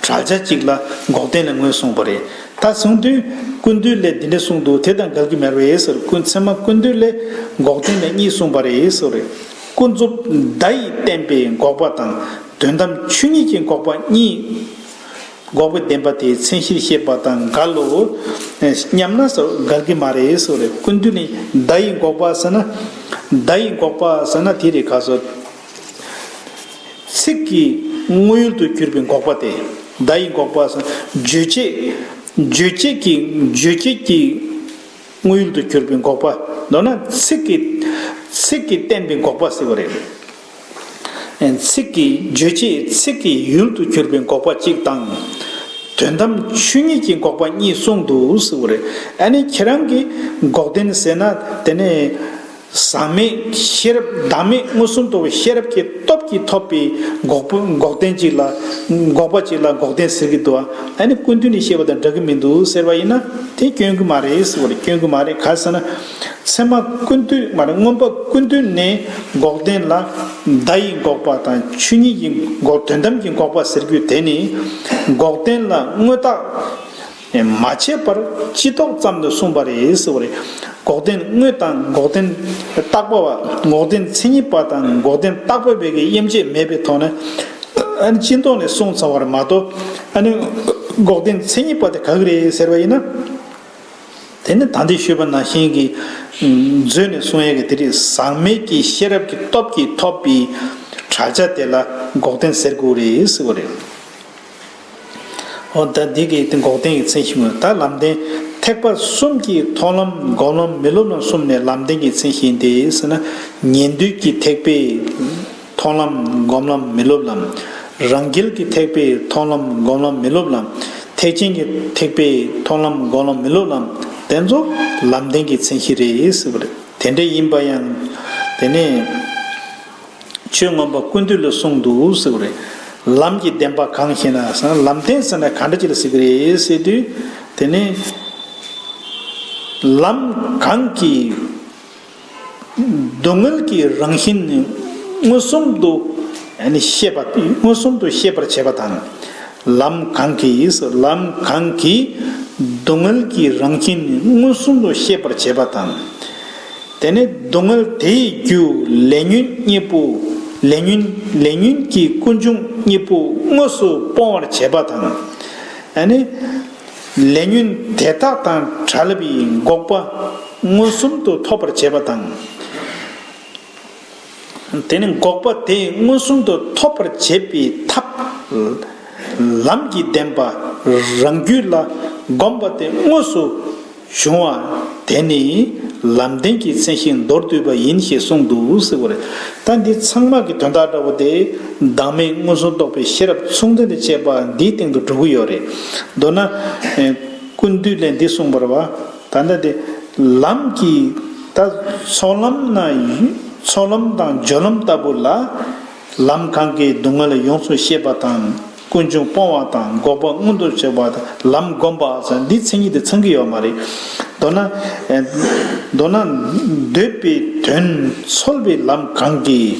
བྲལ་བྱ་གཅིག་ལ་འགོག་བདེན་ལ་ངོས་བཟུང་བ་རེད། ད་གསུངས་དུས་ཀུན་བཏུས་ལས་འདི་འདྲ་གསུངས་འདུག་དེ་དང་འགལ་གྱི་མེད་པས་ཟེར། ཀུན་ཚད་མ་ཀུན་བཏུས་ལས་འགོག་བདེན་ལ་གཉིས་གསུངས་པ་རེད་ཟེར་བ་རེད། ཀུན་རྫོབ་བརྡ་ཡིས་བསྟན་པའི་འགོག་པ་དང་དོན་དམ་ཆོས་ཉིད་ཀྱི་འགོག་པ་གཉིས། འགོག་པའི་བདེན་པ་དེའི་མཚན་གཞིར་བཤད་པ་དང་འགལ་ལོ། སྙམ་ན་ཟེར་འགལ་གྱི་མ་རེད་ཟེར་བ་རེད། ཀུན་བཏུས་ནས་བརྡ་ཡིས་འགོག་པ་ཟེར་ན། བརྡ་ཡིས་འགོག་པ་ཟེར་ན་དེ་རེད། ག་སོ། ཚིག་གི་དངོས་ཡུལ་དུ་གྱུར་པའི་འགོག་པ་སྟེ། བརྡ་ཡིས་འགོག་པ་ཟེར་ན་རྗོད་བྱེད། རྗོད་བྱེད་ཀྱི་རྗོད་བྱེད་ཀྱི་དངོས་ཡུལ་དུ་གྱུར་པའི་འགོག་པ། མདོར་ན་ཚིག་གི་ཚིག་གིས་བསྟན་པའི་འགོག་པ་ཟེར་བ་རེད། ཚིག་གི་རྗོད་བྱེད་ཚིག་གི་ཡུལ་དུ་གྱུར་པའི་འགོག་པ་གཅིག་དང་། དོན་དམ་ཆོས་ཉིད་ཀྱི་འགོག་པ་གཉིས་གསུངས་འདུག་ཟེར་བ་རེད། ཨ་ནི་ཁྱེད་རང་གིས་འགོག་བདེན་ཟེར་ན་དེ་ནས། ཟག་མེད་ཤེས་རབ་བདག་མེད་མངོན་སུམ་རྟོགས་པའི་ཤེས་རབ་ཀྱི་སྟོབས་ཀྱིས་ཐོབ་པའི་འགོག་པ་འགོག་བདེན་གཅིག་ལ། འགོག་པ་གཅིག་ལ་འགོག་བདེན་ཟེར་གྱི་འདུག་ཨ་ནི་ཀུན་བཏུས་ནས་བཤད་པ་དང་འདྲ་གི་མི་འདུག་ཟེར་བ་ཡིན་ན་དེ་སྐྱོན་གྱི་མ་རེད་ཟེར་བ་རེད། སྐྱོན་གྱི་མ་རེད། ག་ཟེར་ན། ཚད་མ་ཀུན་བཏུས་མ་རེད། མངོན་པ་ཀུན་བཏུས་ནས་འགོག་བདེན་ལ་བརྡ་ཡི་འགོག་པ་དང་ཆོས་ཉིད་ཀྱི་འགོག་དོན་དམ་གྱི་འགོག་པ་ཟེར་རྒྱུ་དེ་ནི་འགོག་བདེན་ལ་དངོས་བཏགས། མ་བྱས་པར་སྤྱི་ལྡོག་ཙམ་དུ་གསུངས་པ་རེད་ཟེར་བ་རེད། འགོག་བདེན་དངོས་དང་འགོག་བདེན་བཏགས་པ་བ། འགོག་བདེན་མཚན་ཉིད་པ་དང་འགོག་བདེན་བཏགས་པ་བའི་གི་དབྱེ་འབྱེད་མེད་པའི་ཐོག་ནས། ཨ་ནི་སྤྱི་ལྡོག་ནས་གསུངས་ཚར་བ་རེད་མ་གཏོགས། ཨ་ནི་འགོག་བདེན་མཚན་ཉིད་པ་དེ་ག་གི་རེད་ཟེར་བ་ཡིན་ན། དེ་ནི་ད་ལྟའི་ཞུས་པ་ནང་བཞིན་གྱི་མཛོད་ནས་གསུང་ཡས་ཀྱི་དེ་རེད། ཟག་མེད་ཀྱི་ཤེས་རབ་ཀྱི་སྟོབས་ཀྱིས་ཐོབ་པའི་བྲལ་བྱ་དེ་ལ་འགོག་བདེན་ཟེར་དགོས་རེད་ཟེར་བ་རེད། འོ་ད་འདི་གའི་དེ་འགོག་བདེན་གྱི་མཚན་གཞི་ངོས། ད་ལམ་བདེན་ཐེག་པ་གསུམ་གྱི་མཐོང་ལམ་སྒོམ་ལམ་མི་སློབ་ལམ་གསུམ་ནས་ལམ་བདེན་གྱི་མཚན་གཞི་ཡིན་ཏེ་ཟེར་ན། ཉན་ཐོས་ཀྱི་ཐེག་པའི་མཐོང་ལམ་སྒོམ་ལམ་མི་སློབ་ལམ། རང་རྒྱལ་གྱི་ཐེག་པའི་མཐོང་ལམ་སྒོམ་ལམ་མི་སློབ་ལམ། ཐེག་ཆེན་གྱི་ཐེག་པའི་མཐོང་ལམ་སྒོམ་ལམ་མི་སློབ་ལམ། དེ་ཚོ་ལམ་བདེན་གྱི་མཚན་གཞི་རེད་ཟེར་བ་རེད། དེ་འདྲ་ཡིན་པ་ཡང་། དེ་ནས། ཆོས་མངོན་པ་ཀུན་བཏུས་ལ་གསུངས་འདུག་ཟེར་བ་རེད། ལམ་གྱི་བདེན་པ་གང་ཞེ་ན་ཟེར་ན། ལམ་བདེན་ཟེར་ན་ག་འདྲ་ཅིག་ལ་ཟེར་གི་རེད་ཟེར་དུས། དེ་ནི་ལམ་གང་གིས་སྡུག་བསྔལ་གྱི་རང་བཞིན་མངོན་སུམ་དུ་ཤེས་པ། མངོན་སུམ་དུ་ཤེས་པར་བྱེད་པ་དང་། ལམ་གང་གིས། ལམ་གང་གིས་སྡུག་བསྔལ་གྱི་རང་བཞིན་མངོན་སུམ་དུ་ཤེས་པར་བྱེད་པ་དང་། དེ་ནས་སྡུག་བསྔལ་དེའི་རྒྱུ་ལས་ཉོན་གཉིས་པོ། ལས་ཉོན་ལས་ཉོན་གྱི་ཀུན་འབྱུང་གཉིས་པོ་དངོས་སུ་སྤོང་བར་བྱེད་པ་དང་། ཨ་ནི་ལས་ཉོན་དེ་དག་དང་བྲལ་བའི་འགོག་པ་མངོན་སུམ་དུ་ཐོབ་པར་བྱེད་པ་དང་། དེ་ནི་འགོག་པ་དེ་མངོན་སུམ་དུ་ཐོབ་པར་བྱེད་པའི་ཐབས། ལམ་གྱི་བདེན་པ་རང་རྒྱུད་ལ་བསྒོམ་པ་དེ་དངོས་སུ་བྱུང་བ་དེ་ནི་ལམ་བདེན་གྱི་མཚན་གཞི་མདོར་བསྡུས་པ་ཡིན་ཞེས་གསུངས་འདུག་ཟེར་བ་རེད། ད་འདི་ཚང་མ་གི་དོན་དག་འདྲ་བོ་དེ་བདག་མེད་མངོན་སུམ་རྟོགས་པའི་ཤེས་རབ་མཚུངས་ལྡན་དུ་བྱེད་པ་འདིའི་སྟེང་དུ་འགྲོ་གི་ཡོད་རེད། མདོར་ན། ཨེ། ཀུན་བཏུས་ལས་འདི་གསུངས་པ་རེད་བ། ད་ལྟ་དེ་ལམ་གྱི་ད་ཚོགས་ལམ་ན་ཡོད། ཚོགས་ལམ་དང་སྦྱོར་ལམ་ལྟ་བུ་ལ། ལམ་གང་གིས་སྡུག་བསྔལ་ཡོངས་སུ་ཤེས་པ་དང་། ཀུན་འབྱུང་སྤོང་བ་དང་། འགོག་པ་མངོན་དུ་བྱེད་པ་དང་། ལམ་བསྒོམ་པ་ཟེར་འདི་མཚན་ཉིད་དེ་ཚང་གི་ཡོད་མ་རེད། མདོར་ན། ཨེ། མདོར་ན་འདོད་པའི་དོན་འཚོལ་བའི་ལམ་གང་གིས་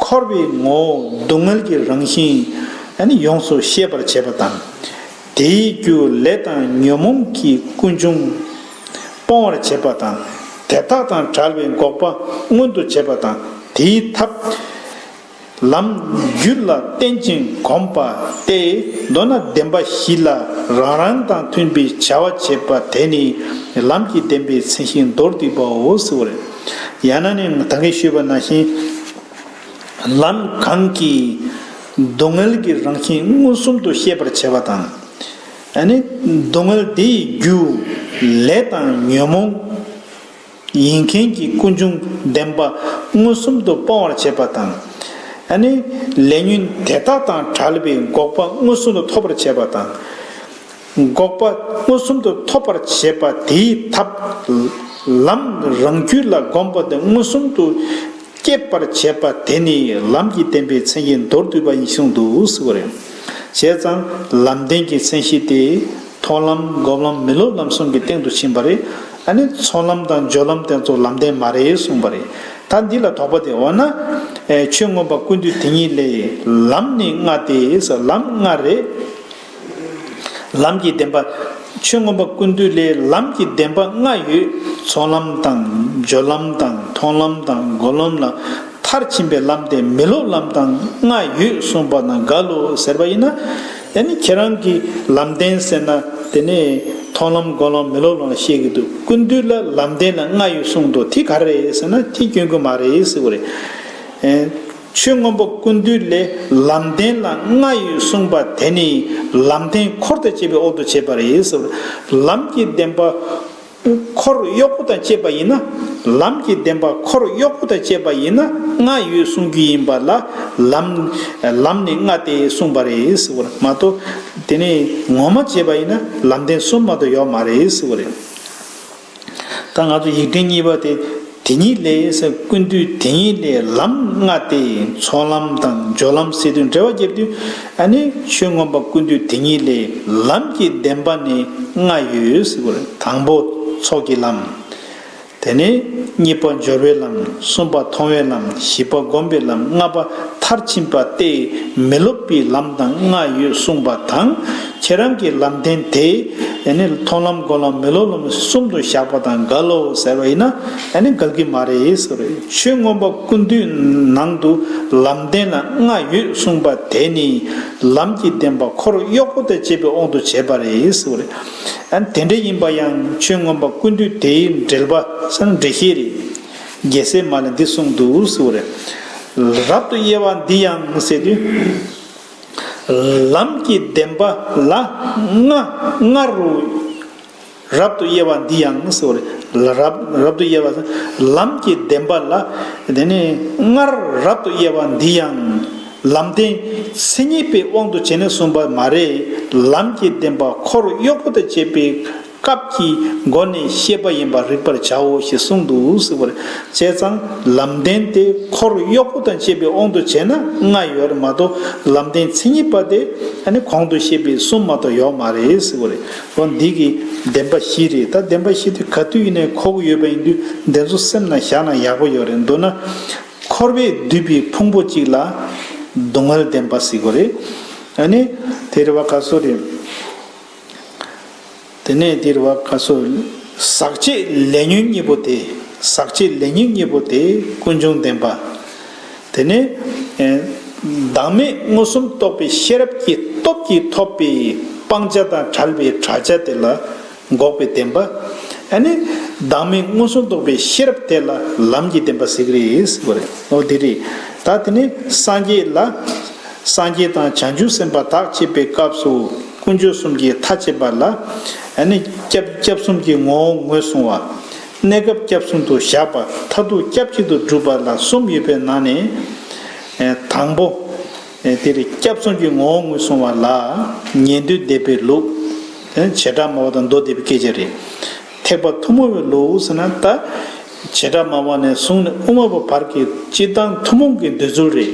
འཁོར་བའི་ངོ་བོ་སྡུག་བསྔལ་གྱི་རང་བཞིན་ཨ་ནི་ཡོངས་སུ་ཤེས་པར་བྱེད་པ་དང་། དེའི་རྒྱུ་ལས་དང་ཉོན་མོངས་ཀྱི་ཀུན་འབྱུང་སྤོང་བར་བྱེད་པ་དང་། དེ་དག་དང་བྲལ་བའི་འགོག་པ་མངོན་དུ་བྱེད་པ་དང་། དེའི་ཐབས། ལམ་རྒྱུད་ལ་བརྟེན་ཅིང་གོམས་པ་སྟེ། མདོར་ན་བདེན་པ་བཞི་ལ་རང་རང་དང་མཐུན་པའི་བྱ་བ་བྱེད་པ་དེ་ནི་ལམ་གྱི་བདེན་པའི་མཚན་གཞི་མདོར་བསྡུས་པའོ་ཟེར་བ་རེད། ཡང་ན་ནི་ད་གིན་ཞུས་པ་ནང་བཞིན། ལམ་གང་གིས་སྡུག་བསྔལ་གྱི་རང་བཞིན་མངོན་སུམ་དུ་ཤེས་པར་བྱེད་པ་དང་། ཨ་ནི་སྡུག་བསྔལ་དེའི་རྒྱུ་ལས་དང་ཉོན་མོངས་ཡིན་མཁན་གྱི་ཀུན་འབྱུང་བདེན་པ་མངོན་སུམ་དུ་སྤོང་བར་བྱེད་པ་དང་། ཨ་ནི་ལས་ཉོན་དེ་དག་དང་བྲལ་བའི་འགོག་པ་མངོན་སུམ་དུ་ཐོབ་པར་བྱེད་པ་དང་། འགོག་པ་མངོན་སུམ་དུ་ཐོབ་པར་བྱེད་པ་དེའི་ཐབས། ལམ་རང་རྒྱུད་ལ་གོམས་པ་དེ་མངོན་སུམ་དུ་སྐྱེད་པར་བྱེད་པ་དེ་ནི་ལམ་གྱི་བདེན་པའི་མཚན་གཞི་མདོར་བསྡུས་པ་ཡིན་གསུངས་འདུག་ཟེར་བ་རེད། བྱས་ཙང་ལམ་བདེན་གྱི་མཚན་གཞི་དེ་མཐོང་ལམ་སྒོམ་ལམ་མི་སློབ་ལམ་གསུམ་གྱི་སྟེང་དུ་ཕྱིན་པ་རེད། ཨ་ནི་ཚོགས་ལམ་དང་སྦྱོར་ལམ་དེ་ཚོ་ལམ་བདེན་མ་རེད་གསུངས་པ་རེད། ད་འདི་ལ་དོགས་པ་དེ་འོ་ན། ཨེ། ཆོས་མངོན་པ་ཀུན་བཏུས་དེ་ཉིད་ལས་ལམ་ནི་ལྔ་སྟེ་ཟེར། ལམ་ལྔ་རེད། ལམ་གྱི་བདེན་པ། ཆོས་མངོན་པ་ཀུན་བཏུས་ལས་ལམ་གྱི་བདེན་པ་ལྔ་ཡོད། ཚོགས་ལམ་དང་སྦྱོར་ལམ་དང་མཐོང་ལམ་དང་སྒོམ་ལམ་ལ་མཐར་ཕྱིན་པའི་ལམ་དེ་མི་སློབ་ལམ་དང་ལྔ་ཡོད་གསུངས་པ་ན་འགལ་ལོ་ཟེར་བ་ཡིན་ན། ཨ་ནི་ཁྱེད་རང་གིས་ལམ་བདེན་ཟེར་ན་དེ་ནས་མཐོང་ལམ་སྒོམ་ལམ་མི་སློབ་ལམ་ལ་བཤད་ཀྱི་འདུག་ཀུན་བཏུས་ལ་ལམ་བདེན་ལ་ལྔ་ཡོད་གསུངས་འདུག་དེ་ག་རེ་རེད་ཟེར་ན་དེ་སྐྱོན་གྱི་མ་རེད་ཟེར་བ་རེད། ཨེ། ཆོས་མངོན་པ་ཀུན་བཏུས་ལས་ལམ་བདེན་ལ་ལྔ་ཡོད་གསུངས་པ་དེ་ནི་ལམ་བདེན་འཁོར་དང་བཅས་པའི་དབང་དུ་བྱས་པ་རེད་ཟེར། ལམ་གྱི་བདེན་པ་འཁོར་གཡོག་པོ་དང་བཅས་པ་ཡིན་ན། ལམ་གྱི་བདེན་པ་འཁོར་གཡོག་པོ་དང་བཅས་པ་ཡིན་ན་ལྔ་ཡོད་གསུང་རྒྱུ་ཡིན་པ་ལ་ལམ། ལམ་ནི་ལྔ་སྟེ་གསུངས་པ་རེད་ཟེར་བ་མ་གཏོགས། དེ་ནི་ངོ་མ་བྱས་པ་ཡིན་ན་ལམ་བདེན་གསུམ་མ་གཏོགས་ཡོད་མ་རེད་ཟེར་བ་རེད། ད་ང་ཚོ་ཡིག་ཕྲེང་གཉིས་པ་དེ། དེ་ཉིད་ལས་ཟེར། ཀུན་བཏུས་དེ་ཉིད་ལས་ལམ་ལྔ་སྟེ། ཚོགས་ལམ་དང་སྦྱོར་ལམ་ཟེར་དུས་འགྲེལ་བ་རྒྱབ་དུས། ཨ་ནི་ཆོས་མངོན་པ་ཀུན་བཏུས་དེ་ཉིད་ལས་ལམ་གྱི་བདེན་པ་ནི་ལྔ་ཡོད་ཟེར་བ་རེད། དང་པོ་ཚོགས་ཀྱི་ལམ། དེ་ནས་གཉིས་པ་སྦྱོར་བའི་ལམ། གསུམ་པ་མཐོང་བའི་ལམ། བཞི་པ་སྒོམ་པའི་ལམ། ལྔ་པ་མཐར་ཕྱིན་པ་སྟེ་མི་སློབ་པའི་ལམ་དང་ལྔ་ཡོད་གསུངས་པ་དང་། ཁྱེད་རང་གི་ལམ་བདེན་དེ་ཨ་ནི་མཐོང་ལམ་སྒོམ་ལམ་མི་སློབ་ལམ་གསུམ་དུ་བཞག་པ་དང་འགལ་ལོ་ཟེར་བ་ཡིན་ན་ཨ་ནི་འགལ་གྱི་མ་རེད་ཟེར་བ་རེད། ཆོས་མངོན་པ་ཀུན་བཏུས་ནང་དུ་ལམ་བདེན་ལ་ལྔ་ཡོད་གསུངས་པ་དེ་ནི་ལམ་གྱི་བདེན་པ་འཁོར་གཡོག་པོ་དང་བཅས་པའི་དབང་དུ་བྱས་པ་རེད་ཟེར་བ་རེད། ཨ་ནི་དེ་འདྲ་ཡིན་པ་ཡང་ཆོས་མངོན་པ་ཀུན་བཏུས་དེའི་འགྲེལ་པ་ཟེར་ན་འགྲེལ་བཤད་རེད། རྒྱལ་སྲས་མ་ལ་འདི་གསུངས་འདུག་ཟེར་བ་རེད། རབ་ཏུ་དབྱེ་བ་འདི་ཡང་ཟེར་དུས། ལམ་གྱི་བདེན་པ་ལ་ལྔ་ལྔ་རུ། རབ་ཏུ་དབྱེ་བ་འདི་ཡང་ཟེར་བ་རེད། རབ་རབ་ཏུ་དབྱེ་བ་ཟེར། ལམ་གྱི་བདེན་པ་ལ་དེ་ནས་སྔར་རབ་ཏུ་དབྱེ་བ་འདི་ཡང་། ལམ་བདེན་མཚན་ཉིད་པའི་དབང་དུ་བྱས་ནས་གསུངས་པ་མ་རེད། ལམ་གྱི་བདེན་པ་འཁོར་གཡོག་པོ་དང་བཅས་པའི་སྐབས་ཀྱི་སྒོ་ནས་ཤེས་པ་ཡིན་པར་རིག་པར་བྱའོ་ཞེས་གསུངས་འདུག་ཟེར་བ་རེད། བྱས་ཙང་ལམ་བདེན་དེ་འཁོར་གཡོག་པོ་དང་བཅས་པའི་དབང་དུ་བྱས་ན་ལྔ་ཡོད་རེད་མ་གཏོགས་ལམ་བདེན་མཚན་ཉིད་པ་དེ་ཨ་ནི་གོང་དུ་བཤད་པའི་གསུམ་མ་གཏོགས་ཡོད་མ་རེད་ཟེར་བ་རེད། འོ་འདི་གི་བདེན་པ་བཞི་རེད། ད་བདེན་པ་བཞི་དེ་ག་དུས་ཡིན་ནའི་གོ་གི་ཡོད་པ་ཡིན་དུས་འདི་ཚོ་སེམས་ནང་བཞག་ན་ཡག་པོ་ཡོད་རེད། མདོར་ན། འཁོར་བས་བསྡུས་པའི་ཕུང་པོ་གཅིག་ལ་སྡུག་བསྔལ་བདེན་པ་ཟེར་གྱི་རེད། ཨ་ནི་དེ་རེད་བ་ག་སོ་རེད། དེ་ནས་དེ་རེད་བ་ག་སོ། ཟག་བཅས་ལས་ཉོན་གཉིས་པོ་དེ། ཟག་བཅས་ལས་ཉོན་གཉིས་པོ་དེ་ཀུན་འབྱུང་བདེན་པ། དེ་ནས་ཨེ། བདག་མེད་མངོན་སུམ་རྟོགས་པའི་ཤེས་རབ་ཀྱི་སྟོབས་ཀྱིས་ཐོབ་པའི་སྤང་བྱ་དང་བྲལ་བའི་བྲལ་བྱ་དེ་ལ་འགོག་པའི་བདེན་པ། ཨ་ནི་བདག་མེད་མངོན་སུམ་རྟོགས་པའི་ཤེས་རབ་དེ་ལ་ལམ་གྱི་བདེན་པ་ཟེར་གྱི་རེད་ཟེར་བ་རེད། འོ་དེ་རེད། ད་དེ་ནས་སངས་རྒྱས་ལ། སངས་རྒྱས་དང་བྱང་ཆུབ་སེམས་དཔའ་དག་བྱེད་པའི་སྐབས་སུ་དཀོན་མཆོག་གསུམ་གྱི་མཐའ་བཅད་པ་ལ། ཨ་ནི་སྐྱབས་སྐྱབས་གསུམ་གྱི་ངོ་བོ་ངོས་བཟུང་བ། གནས་སྐབས་སྐྱབས་གསུམ་དུ་བཞག་པ། མཐར་ཐུག་སྐྱབས་གཅིག་ཏུ་སྒྲུབ་པ་ལ་གསུམ་ཡོད་པའི་ནང་ནས། ཨེ། དང་པོ། ཨེ། དེ་རེད། སྐྱབས་གསུམ་གྱི་ངོ་བོ་ངོས་བཟུང་བ་ལ་ཉན་ཐོས་སྡེ་པའི་ལུགས། བྱེ་བྲག་སྨྲ་བ་དང་མདོ་སྡེ་པའི་སྐད་ཆ་རེད། ཐེག་པ་ཐུན་མོང་བའི་ལུགས་ཟེར་ན་ད། བྱེ་བྲག་སྨྲ་བ་ནས་བཟུང་ནས་དབུ་མ་པ་བར་གྱི་སྤྱིར་བཏང་ཐུན་མོང་གི་འདོད་ཚུལ་རེད།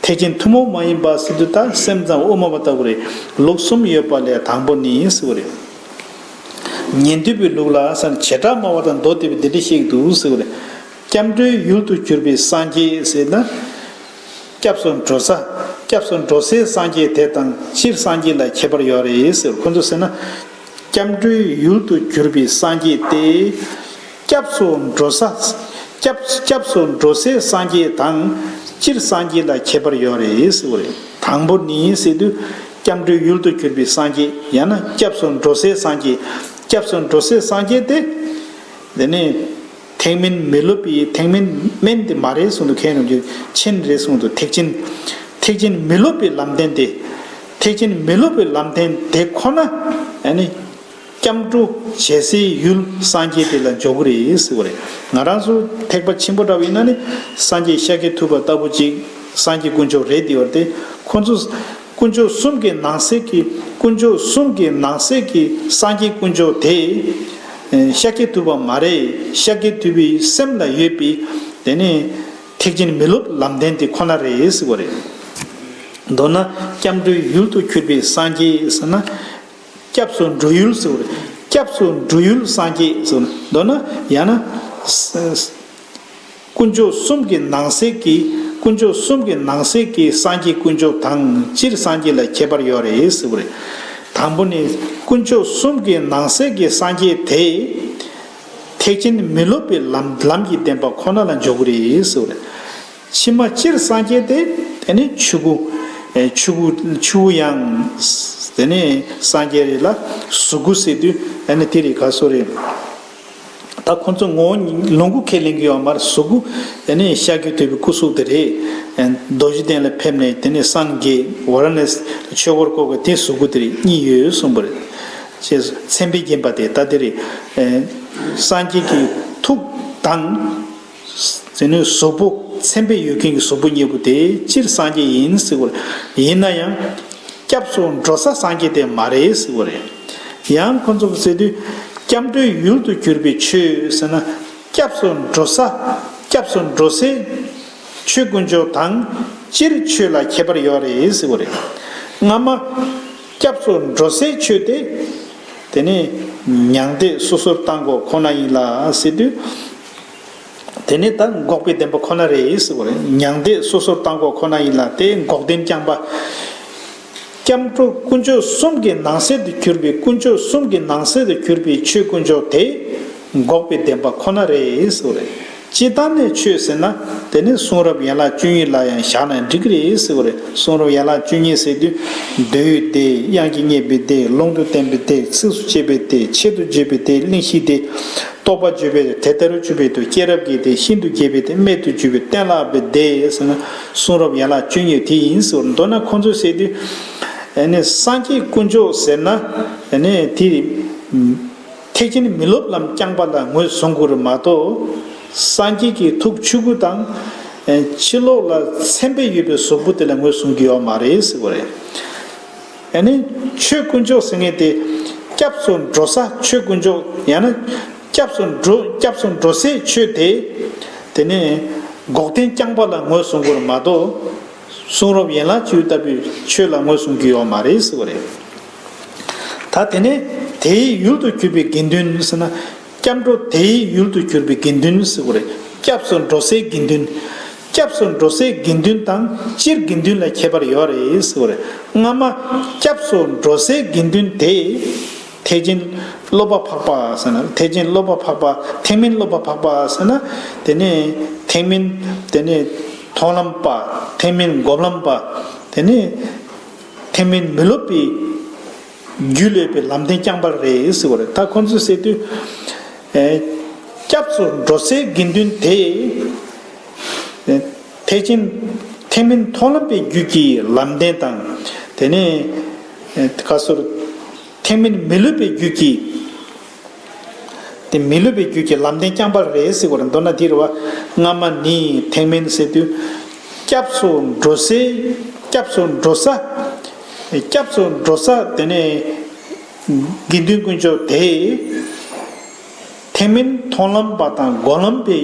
ཐེག་ཆེན་ཐུན་མོང་མ་ཡིན་པ་ཟེར་དུས་ད་སེམས་ཙམ་དབུ་མ་པ་ལྟ་བུ་རེད། ལུགས་གསུམ་ཡོད་པ་ལས་དང་པོ་ནི་ཟེར་བ་རེད། ཉན་ཐོས་པའི་ལུགས་ལ་ཟེར་ན་བྱེ་བྲག་སྨྲ་བ་དང་མདོ་སྡེ་པའི་འདི་འདྲ་བཤད་ཀྱི་འདུག་ཟེར་བ་རེད། སྐྱབས་འགྲོའི་ཡུལ་དུ་གྱུར་པའི་སངས་རྒྱས་ཟེར་ན། སྐྱབས་སུ་འགྲོ་ས། སྐྱབས་སུ་འགྲོ་སའི་སངས་རྒྱས་དེ་དང་སྤྱིར་སངས་རྒྱས་ལ་ཁྱད་པར་ཡོད་རེད་ཟེར། ཁོ་ཚོ་ཟེར་ན། སྐྱབས་འགྲོའི་ཡུལ་དུ་གྱུར་པའི་སངས་རྒྱས་ཏེ། སྐྱབས་སུ་འགྲོ་ས། སྐྱབས་སྐྱབས་སུ་འགྲོ་སའི་སངས་རྒྱས་དང་སྤྱིར་སངས་རྒྱས་ལ་ཁྱད་པར་ཡོད་རེད་ཟེར་བ་རེད། དང་པོ་ནི་ཟེར་དུས། སྐྱབས་འགྲོའི་ཡུལ་དུ་གྱུར་པའི་སངས་རྒྱས་ཡང་ན་སྐྱབས་སུ་འགྲོ་སའི་སངས་རྒྱས། སྐྱབས་སུ་འགྲོ་སའི་སངས་རྒྱས་ཏེ། དེ་ནས། ཐེག་དམན་མི་སློབ་པའི་ཐེག་དམན་དམན་དེ་མ་རེད་གསུངས་འདུག་མཁན་རིན་པོ་ཆེ་ཆེན་རེད་གསུངས་འདུག་ཐེག་ཆེན། ཐེག་ཆེན་མི་སློབ་པའི་ལམ་བདེན་དེ། ཐེག་ཆེན་མི་སློབ་པའི་ལམ་བདེན་དེ་ཁོ་ན། ཨ་ནི། སྐྱབས་འགྲོ་བྱེད་སའི་ཡུལ་སངས་རྒྱས་དེ་ལ་འཇོག་གི་རེད་ཟེར་བ་རེད། ང་རང་ཚོ་ཐེག་པ་ཆེན་པོ་འདྲ་བ་ཡིན་ན་ནི་སངས་རྒྱས་ཤཱཀྱ་ཐུབ་པ་ལྟ་བུ་ཅིག་སངས་རྒྱས་དཀོན་མཆོག་རེད་དེ་བར་དེ་ཁོ་ཚོ། དཀོན་མཆོག་གསུམ་གྱི་ནང་གསེས་ཀྱི་དཀོན་མཆོག་གསུམ་གྱི་ནང་གསེས་ཀྱི་སངས་རྒྱས་དཀོན་མཆོག་དེ། ཤཱཀྱ་ཐུབ་པ་མ་རེད། ཤཱཀྱ་ཐུབ་པའི་སེམས་ལ་ཡོད་པའི་དེ་ནི་ཐེག་ཆེན་མི་སློབ་ལམ་བདེན་དེ་ཁོ་ན་རེད་ཟེར་བ་རེད། མདོར་ན་སྐྱབས་འགྲོའི་ཡུལ་དུ་གྱུར་པའི་སངས་རྒྱས་ཟེར་ན། སྐྱབས་སུ་འགྲོ་ཡུལ་ཟེར་བ་རེད། སྐྱབས་སུ་འགྲོ་ཡུལ་སངས་རྒྱས་ཟེར་བ་མདོར་ན་ཡང་ན། དཀོན་མཆོག་གསུམ་གྱི་ནང་གསེས་ཀྱི་དཀོན་མཆོག་གསུམ་གྱི་ནང་གསེས་ཀྱི་སངས་རྒྱས་དཀོན་མཆོག་དང་སྤྱིར་སངས་རྒྱས་ལ་ཁྱད་པར་ཡོད་རེད་ཟེར་བ་རེད། དང་པོ་ནི་དཀོན་མཆོག་གསུམ་གྱི་ནང་གསེས་ཀྱི་སངས་རྒྱས་དེ། ཐེག་ཆེན་མི་སློབ་པའི་ལམ་ལམ་གྱི་བདེན་པ་ཁོ་ན་ལ་འཇོག་གི་རེད་ཟེར་བ་རེད། ཕྱི་མ་སྤྱིར་སངས་རྒྱས་དེ་དེ་ནི་ཆོས་སྐུ། ཆོས་སྐུ་ཆོས་སྐུ་ཡང་། དེ་ནི་སངས་རྒྱས་རེད་ལ་གཟུགས་སྐུ་ཟེར་དུས་དེ་ནི་དེ་རེད་ག་སོ་རེད། ད་ཁོ་ཚོ་ངོ་བོ་ཉིད་ལོངས་སྐུ་ཁས་ལེན་གྱི་ཡོད་མ་རེད། གཟུགས་སྐུ་དེ་ནས་ཤཱཀྱ་ཐུབ་པའི་སྐུ་གཟུགས་དེ་རེད། རྡོ་རྗེ་གདན་ལ་ཕེབས་ནས་དེ་ནས་སངས་རྒྱས་ཝཱ་ར་ཎཱ་སི་ཆོས་འཁོར་བསྐོར་བའི་དེ་གཟུགས་སྐུ་དེ་རེད་གཉིས་ཡོད་གསུངས་པ་རེད། ཅེས་མཚན་དཔེ་བརྒྱན་པ་དེ་ད་དེ་རེད། སངས་རྒྱས་ཀྱི་ཐུགས་དང་། དེ་ནས་གཟུགས་པོ་མཚན་དཔེ་ཡོད་མཁན་གྱི་གཟུགས་པོ་གཉིས་པོ་དེ་སྤྱིར་སངས་རྒྱས་ཡིན་ཟེར་བ་རེད། ཡིན་ན་ཡང་། སྐྱབས་སུ་འགྲོ་ས་སངས་རྒྱས་དེ་མ་རེད་ཟེར་བ་རེད། ཡང་ཁོ་ཚོ་གིས་ཟེར་དུས། སྐྱབས་འགྲོའི་ཡུལ་དུ་གྱུར་པའི་ཆོས་ཟེར་ན། སྐྱབས་སུ་འགྲོ་ས། སྐྱབས་སུ་འགྲོ་སའི་ཆོས་དཀོན་མཆོག་དང་སྤྱིར་ཆོས་ལ་ཁྱད་པར་ཡོད་རེད་ཟེར་བ་རེད། སྔ་མ། སྐྱབས་སུ་འགྲོ་སའི་ཆོས་དེ། དེ་ནི་མྱང་འདས་སོ་སོར་བཏང་དགོས་ཁོ་ན་ཡིན་ལ་ཟེར་དུས། དེ་ནི་ད་འགོག་པའི་བདེན་པ་ཁོ་ན་རེད་ཟེར་བ་རེད། མྱང་འདས་སོ་སོར་བཏང་དགོས་ཁོ་ན་ཡིན་ལ་དེ་འགོག་བདེན་རྐྱང་པ། སྐྱབས་འགྲོ་དཀོན་མཆོག་གསུམ་གྱི་ནང་གསེས་སུ་གྱུར་པའི་དཀོན་མཆོག་གསུམ་གྱི་ནང་གསེས་སུ་གྱུར་པའི་ཆོས་དཀོན་མཆོག་དེ་འགོག་པའི་བདེན་པ་ཁོ་ན་རེད་ཟེར་བ་རེད། སྤྱིར་བཏང་ནས་ཆོས་ཟེར་ན་དེ་ནི་གསུང་རབ་ཡན་ལག་བཅུ་གཉིས་ལ་ཡང་བཞག་ན་འགྲིག་གི་རེད་ཟེར་བ་རེད། གསུང་རབ་ཡན་ལག་བཅུ་གཉིས་ཟེར་དུས་མདོའི་སྡེ་དབྱངས་ཀྱིས་བསྙད་པའི་སྡེ་ལུང་དུ་བསྟན་པའི་སྡེ་ཚིགས་སུ་བཅད་པའི་སྡེ་ཆེད་དུ་བརྗོད་པའི་སྡེ་གླེང་གཞིའི་སྡེ། རྟོགས་པ་བརྗོད་པའི་དེ་ལྟར་བརྗོད་པའི་དུ་སྐྱེས་རབས་ཀྱི་དེ་ཤིན་ཏུ་རྒྱས་པའི་དེ་རྨད་དུ་བྱུང་བའི་གཏན་ལ་དབབ་པའི་དེ་ཟེར་ན་གསུང་རབ་ཡན་ལག་བཅུ་གཉིས་དེ་ཡིན་ཟེར་བ། མདོར་ན་ཁོང་ཚོས་ཟེར་དུས། ཨ་ནི་སངས་རྒྱས་དཀོན་མཆོག་ཟེར་ན་ཨ་ནི་དེ་ཐེག་ཆེན་མི་སློབ་ལམ་རྐྱང་པ་ལ་ངོས་བཟུང་དགོས་རེད་མ་གཏོགས། སངས་རྒྱས་ཀྱི་ཐུགས་ཆོས་སྐུ་དང་། ཕྱི་ལོགས་ལ་མཚན་དཔེ་ཡོད་པའི་གཟུགས་པོ་དེ་ལ་ངོས་བཟུང་གི་ཡོད་མ་རེད་ཟེར་བ་རེད། ཨ་ནི་ཆོས་དཀོན་མཆོག་ཟེར་མཁན་དེ་སྐྱབས་སུ་འགྲོ་ས་ཆོས་དཀོན་མཆོག་ཡང་ན་སྐྱབས་སུ་འགྲོ་སྐྱབས་སུ་འགྲོ་སའི་ཆོས་དེ་དེ་ནི་འགོག་བདེན་རྐྱང་པ་ལ་ངོས་བཟུང་དགོས་རེད་མ་གཏོགས། གསུང་རབ་ཡན་ལག་བཅུ་ལྟ་བུའི་ཆོས་ལ་ངོས་བཟུང་གི་ཡོད་མ་རེད་ཟེར་བ་རེད། ད་དེ་ནས་དེའི་ཡུལ་དུ་གྱུར་པའི་དགེ་འདུན་ཟེར་ན། སྐྱབས་འགྲོ་དེའི་ཡུལ་དུ་གྱུར་པའི་དགེ་འདུན་ཟེར་བ་རེད། སྐྱབས་སུ་འགྲོ་སའི་དགེ་འདུན། སྐྱབས་སུ་འགྲོ་སའི་དགེ་འདུན་དང་སྤྱིར་དགེ་འདུན་ལ་ཁྱད་པར་ཡོད་རེད་ཟེར་བ་རེད། སྔ་མ་སྐྱབས་སུ་འགྲོ་སའི་དགེ་འདུན་དེ། ཐེག་ཆེན་སློབ་པ་འཕགས་པ་ཟེར་ན་ཐེག་ཆེན་སློབ་པ་འཕགས་པ་ཐེག་དམན་སློབ་པ་འཕགས་པ་ཟེར་ན། དེ་ནས་ཐེག་དམན་དེ་ནས་མཐོང་ལམ་པ་ཐེག་དམན་སྒོམ་ལམ་པ། དེ་ནས་ཐེག་དམན་མི་སློབ་པའི་རྒྱུད་ལས་པའི་ལམ་བདེན་རྐྱང་པ་རེད་ཟེར་བ་རེད། ད་ཁོང་ཚོས་ཟེར་དུས། ཨེ། སྐྱབས་སུ་འགྲོ་སའི་དགེ་འདུན་དེ། ཨེ། ཐེག་ཆེན་ཐེག་དམན་མཐོང་ལམ་པའི་རྒྱུད་ཀྱི་ལམ་བདེན་དང་། དེ་ནས། ཨེ། ག་སོར། ཐེག་དམན་མི་སློབ་པའི་རྒྱུད་ཀྱི། དེ་མི་སློབ་པའི་རྒྱུད་ཀྱི་ལམ་བདེན་རྐྱང་པ་རེད་ཟེར་བ་རེད། མདོར་ན་དེ་རེད་བ། སྔ་མ་ནི་ཐེག་དམན་ཟེར་དུས། སྐྱབས་སུ་འགྲོ་སའི་སྐྱབས་སུ་འགྲོ་ས། སྐྱབས་སུ་འགྲོ་ས་དེ་ནས་ དགེ་འདུན་དཀོན་མཆོག་དེས། ཐེག་དམན་མཐོང་ལམ་པ་དང་སྒོམ་ལམ་པའི་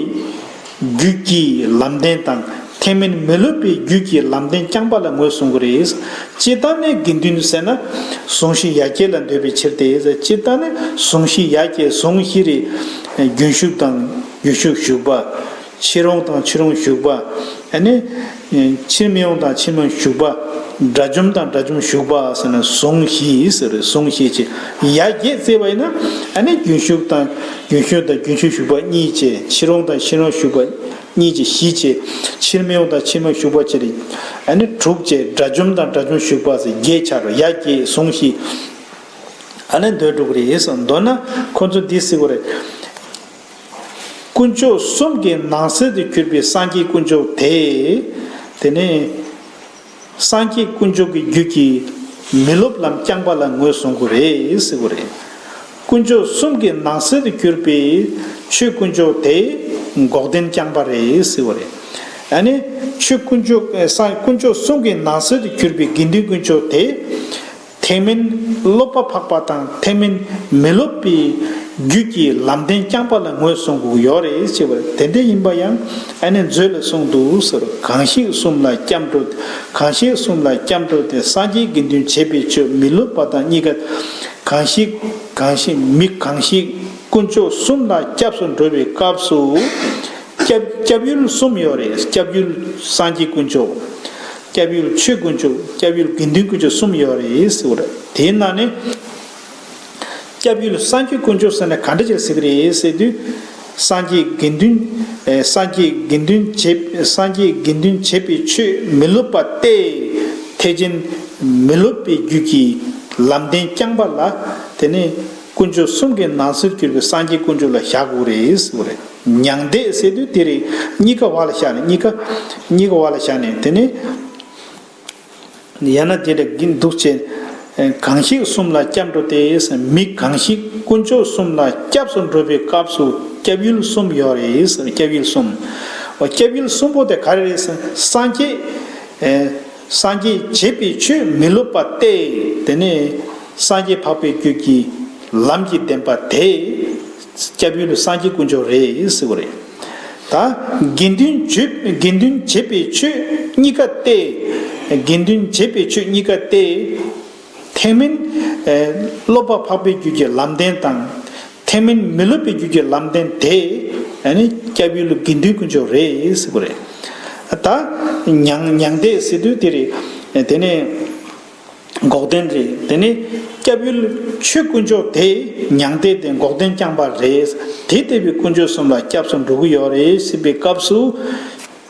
རྒྱུད་ཀྱི་ལམ་བདེན་དང་། ཐེག་དམན་མི་སློབ་པའི་རྒྱུད་ཀྱི་ལམ་བདེན་རྐྱང་པ་ལ་ངོས་བཟུང་གི་རེད། སྤྱིར་བཏང་ནས་དགེ་འདུན་ཟེར་ན་གཟུང་བཞི་ཡ་གྱལ་ལ་འདོད་པའི་ཕྱིར་ཏེ། སྤྱིར་བཏང་ནས་གཟུང་བཞི་ཡ་གྱལ། གཟུང་བཞི་རེད། རྒྱུན་ཞུགས་དང་རྒྱུན་ཞུགས་ཞུགས་པ། ཕྱིར་འོང་དང་ཕྱིར་འོང་ཞུགས་པ། ཨ་ནི། ཕྱིར་མི་འོང་དང་ཕྱིར་མི་འོང་ཞུགས་པ། དགྲ་བཅོམ་དང་དགྲ་བཅོམ་ཞུགས་པ་ཟེར་ན་གཟུང་བཞི་ཟེར་རེད། གཟུང་བཞི་བྱས། ཡ་གྱལ་བརྩིས་པ་ཡིན་ན་ཨ་ནི་རྒྱུན་ཞུགས་དང་རྒྱུན་ཞུགས་དང་རྒྱུན་ཞུགས་ཞུགས་པ་གཉིས་བྱས། ཕྱིར་འོང་དང་ཕྱིར་འོང་ཞུགས་པ་གཉིས་བྱས། བཞི་བྱས། ཕྱིར་མི་འོང་དང་ཕྱིར་མི་འོང་ཞུགས་པ་བྱས་རེད། ཨ་ནི་དྲུག་བྱས། དགྲ་བཅོམ་དང་དགྲ་བཅོམ་ཞུགས་པ་ཟེར་བརྒྱད་ཆགས་འགྲོ། ཡ་གྱལ་གཟུང་བཞི། ཨ་ནི་འདོད་འགྲོ་གི་རེད་ཟེར། མདོར་ན་ཁོ་ཚོ་འདི་ཟེར་གི་རེད། དཀོན་མཆོག་གསུམ་གྱི་ནང་གསེས་སུ་གྱུར་པའི་སངས་རྒྱས་དཀོན་མཆོག་དེ། དེ་ནི། སངས་རྒྱས་དཀོན་མཆོག་གི་རྒྱུད་ཀྱི་མི་སློབ་ལམ་རྐྱང་པ་ལ་ངོས་བཟུང་དགོས་རེད་ཟེར་གི་རེད། དཀོན་མཆོག་གསུམ་གྱི་ནང་གསེས་སུ་གྱུར་པའི་ཆོས་དཀོན་མཆོག་དེ་འགོག་བདེན་རྐྱང་པ་རེད་ཟེར་གི་རེད། ཨ་ནི། ཆོས་དཀོན་མཆོག་སངས་དཀོན་མཆོག་གསུམ་གྱི་ནང་གསེས་སུ་གྱུར་པའི་དགེ་འདུན་དཀོན་མཆོག་དེ། ཐེག་དམན་སློབ་པ་འཕགས་པ་དང་ཐེག་དམན་མི་སློབ་པའི་རྒྱུད་ཀྱི་ལམ་བདེན་རྐྱང་པ་ལ་ངོས་བཟུང་དགོས་ཡོད་རེད་ཅེས་པ། དེ་འདྲ་ཡིན་པ་ཡང་ཨ་ནི་མཛོད་ལ་གསུངས་འདུག་ཟེར། གང་ཞིག་གསུམ་ལ་སྐྱབས་འགྲོ། གང་ཞིག་གསུམ་ལ་སྐྱབས་འགྲོ་སྟེ། སངས་རྒྱས་དགེ་འདུན་བྱེད་པའི་ཆོས། མི་སློབ་པ་དང་གཉིས་ཀ། གང་ཞིག་གང་ཞིག་མི་གང་ཞིག་དཀོན་མཆོག་གསུམ་ལ་སྐྱབས་སུ་འགྲོ་བའི་སྐབས་སུ། སྐྱབས་སྐྱབས་ཡུལ་གསུམ་ཡོད་རེད། སྐྱབས་ཡུལ་སངས་རྒྱས་དཀོན་མཆོག་སྐྱབས་ཡུལ་ཆོས་དཀོན་མཆོག་སྐྱབས་ཡུལ་དགེ་འདུན་དཀོན་མཆོག་གསུམ་ཡོད་རེད་ཟེར་བ་རེད། དེའི་ནང་ནས་སྐྱབས་ཡུལ་སངས་རྒྱས་དཀོན་མཆོག་ཟེར་ན་ག་འདྲ་ཅིག་ཟེར་གི་རེད་ཟེར་དུས། སངས་རྒྱས་དགེ་འདུན། ཨེ། སངས་རྒྱས་དགེ་འདུན་བྱེད། སངས་རྒྱས་དགེ་འདུན་བྱེད་པའི་ཆོས་མི་སློབ་པ་སྟེ། ཐེག་ཆེན་མི་སློབ་པའི་རྒྱུད་ཀྱི་ལམ་བདེན་རྐྱང་པ་ལ། དེ་ནས་དཀོན་མཆོག་གསུམ་གྱི་ནང་གསེས་གྱུར་པའི་སངས་རྒྱས་དཀོན་མཆོག་ལ་བཞག་དགོས་རེད་ཟེར་བ་རེད། མྱང་འདས་ཟེར་དུས་དེ་རེད། གཉིས་ཀ་བར་ལ་བཞག་ནས། གཉིས་ཀ་གཉིས་ཀ་བར་ལ་བཞག་ནས། དེ་ནས། ཡང་ན་དེ་ལས་འགན་འདུག་ཅེས། གང་ཞིག་གསུམ་ལ་སྐྱབས་འགྲོ་སྟེ། མི་གང་ཞིག་དཀོན་མཆོག་གསུམ་ལ་སྐྱབས་སུ་འགྲོ་བའི་སྐབས་སུ་སྐྱབས་ཡུལ་གསུམ་ཡོད་རེད། སྐྱབས་ཡུལ་གསུམ། འོ། སྐྱབས་ཡུལ་གསུམ་པོ་དེ་ག་རེ་རེད་ཟེར་ན། སངས་རྒྱས། སངས་རྒྱས་བྱེད་པའི་ཆོས་མི་སློབ་པ་སྟེ། དེ་ནས་སངས་རྒྱས་འཕགས་པའི་རྒྱུད་ཀྱི་ལམ་གྱི་བདེན་པ་དེ། སྐྱབས་ཡུལ་སངས་རྒྱས་དཀོན་མཆོག་རེད་ཟེར་བ་རེད། ད་དགེ་འདུན་བྱེད། དགེ་འདུན་བྱེད་པའི་ཆོས་གཉིས་ཀ་སྟེ། དགེ་འདུན་བྱེད་པའི་ཆོས་གཉིས་ཀ་སྟེ། ཐེག་དམན། ཨེ། སློབ་པ་འཕགས་པའི་རྒྱུད་ཀྱི་ལམ་བདེན་དང་། ཐེག་དམན་མི་སློབ་པའི་རྒྱུད་ཀྱི་ལམ་བདེན་དེ། ཨ་ནི་སྐྱབས་ཡུལ་དགེ་འདུན་དཀོན་མཆོག་རེད་ཟེར་བ་རེད། ད་མྱང་མྱང་འདས་ཟེར་དུས་དེ་རེད། དེ་ནས། འགོག་བདེན་རེད། དེ་ནས་སྐྱབས་ཡུལ་ཆོས་དཀོན་མཆོག་དེ་མྱང་འདས་དེ་འགོག་བདེན་རྐྱང་པ་རེད། དེ་ལྟ་བུའི་དཀོན་མཆོག་གསུམ་ལ་སྐྱབས་སུ་འགྲོ་གི་ཡོད་རེད་ཟེར་བའི་སྐབས་སུ།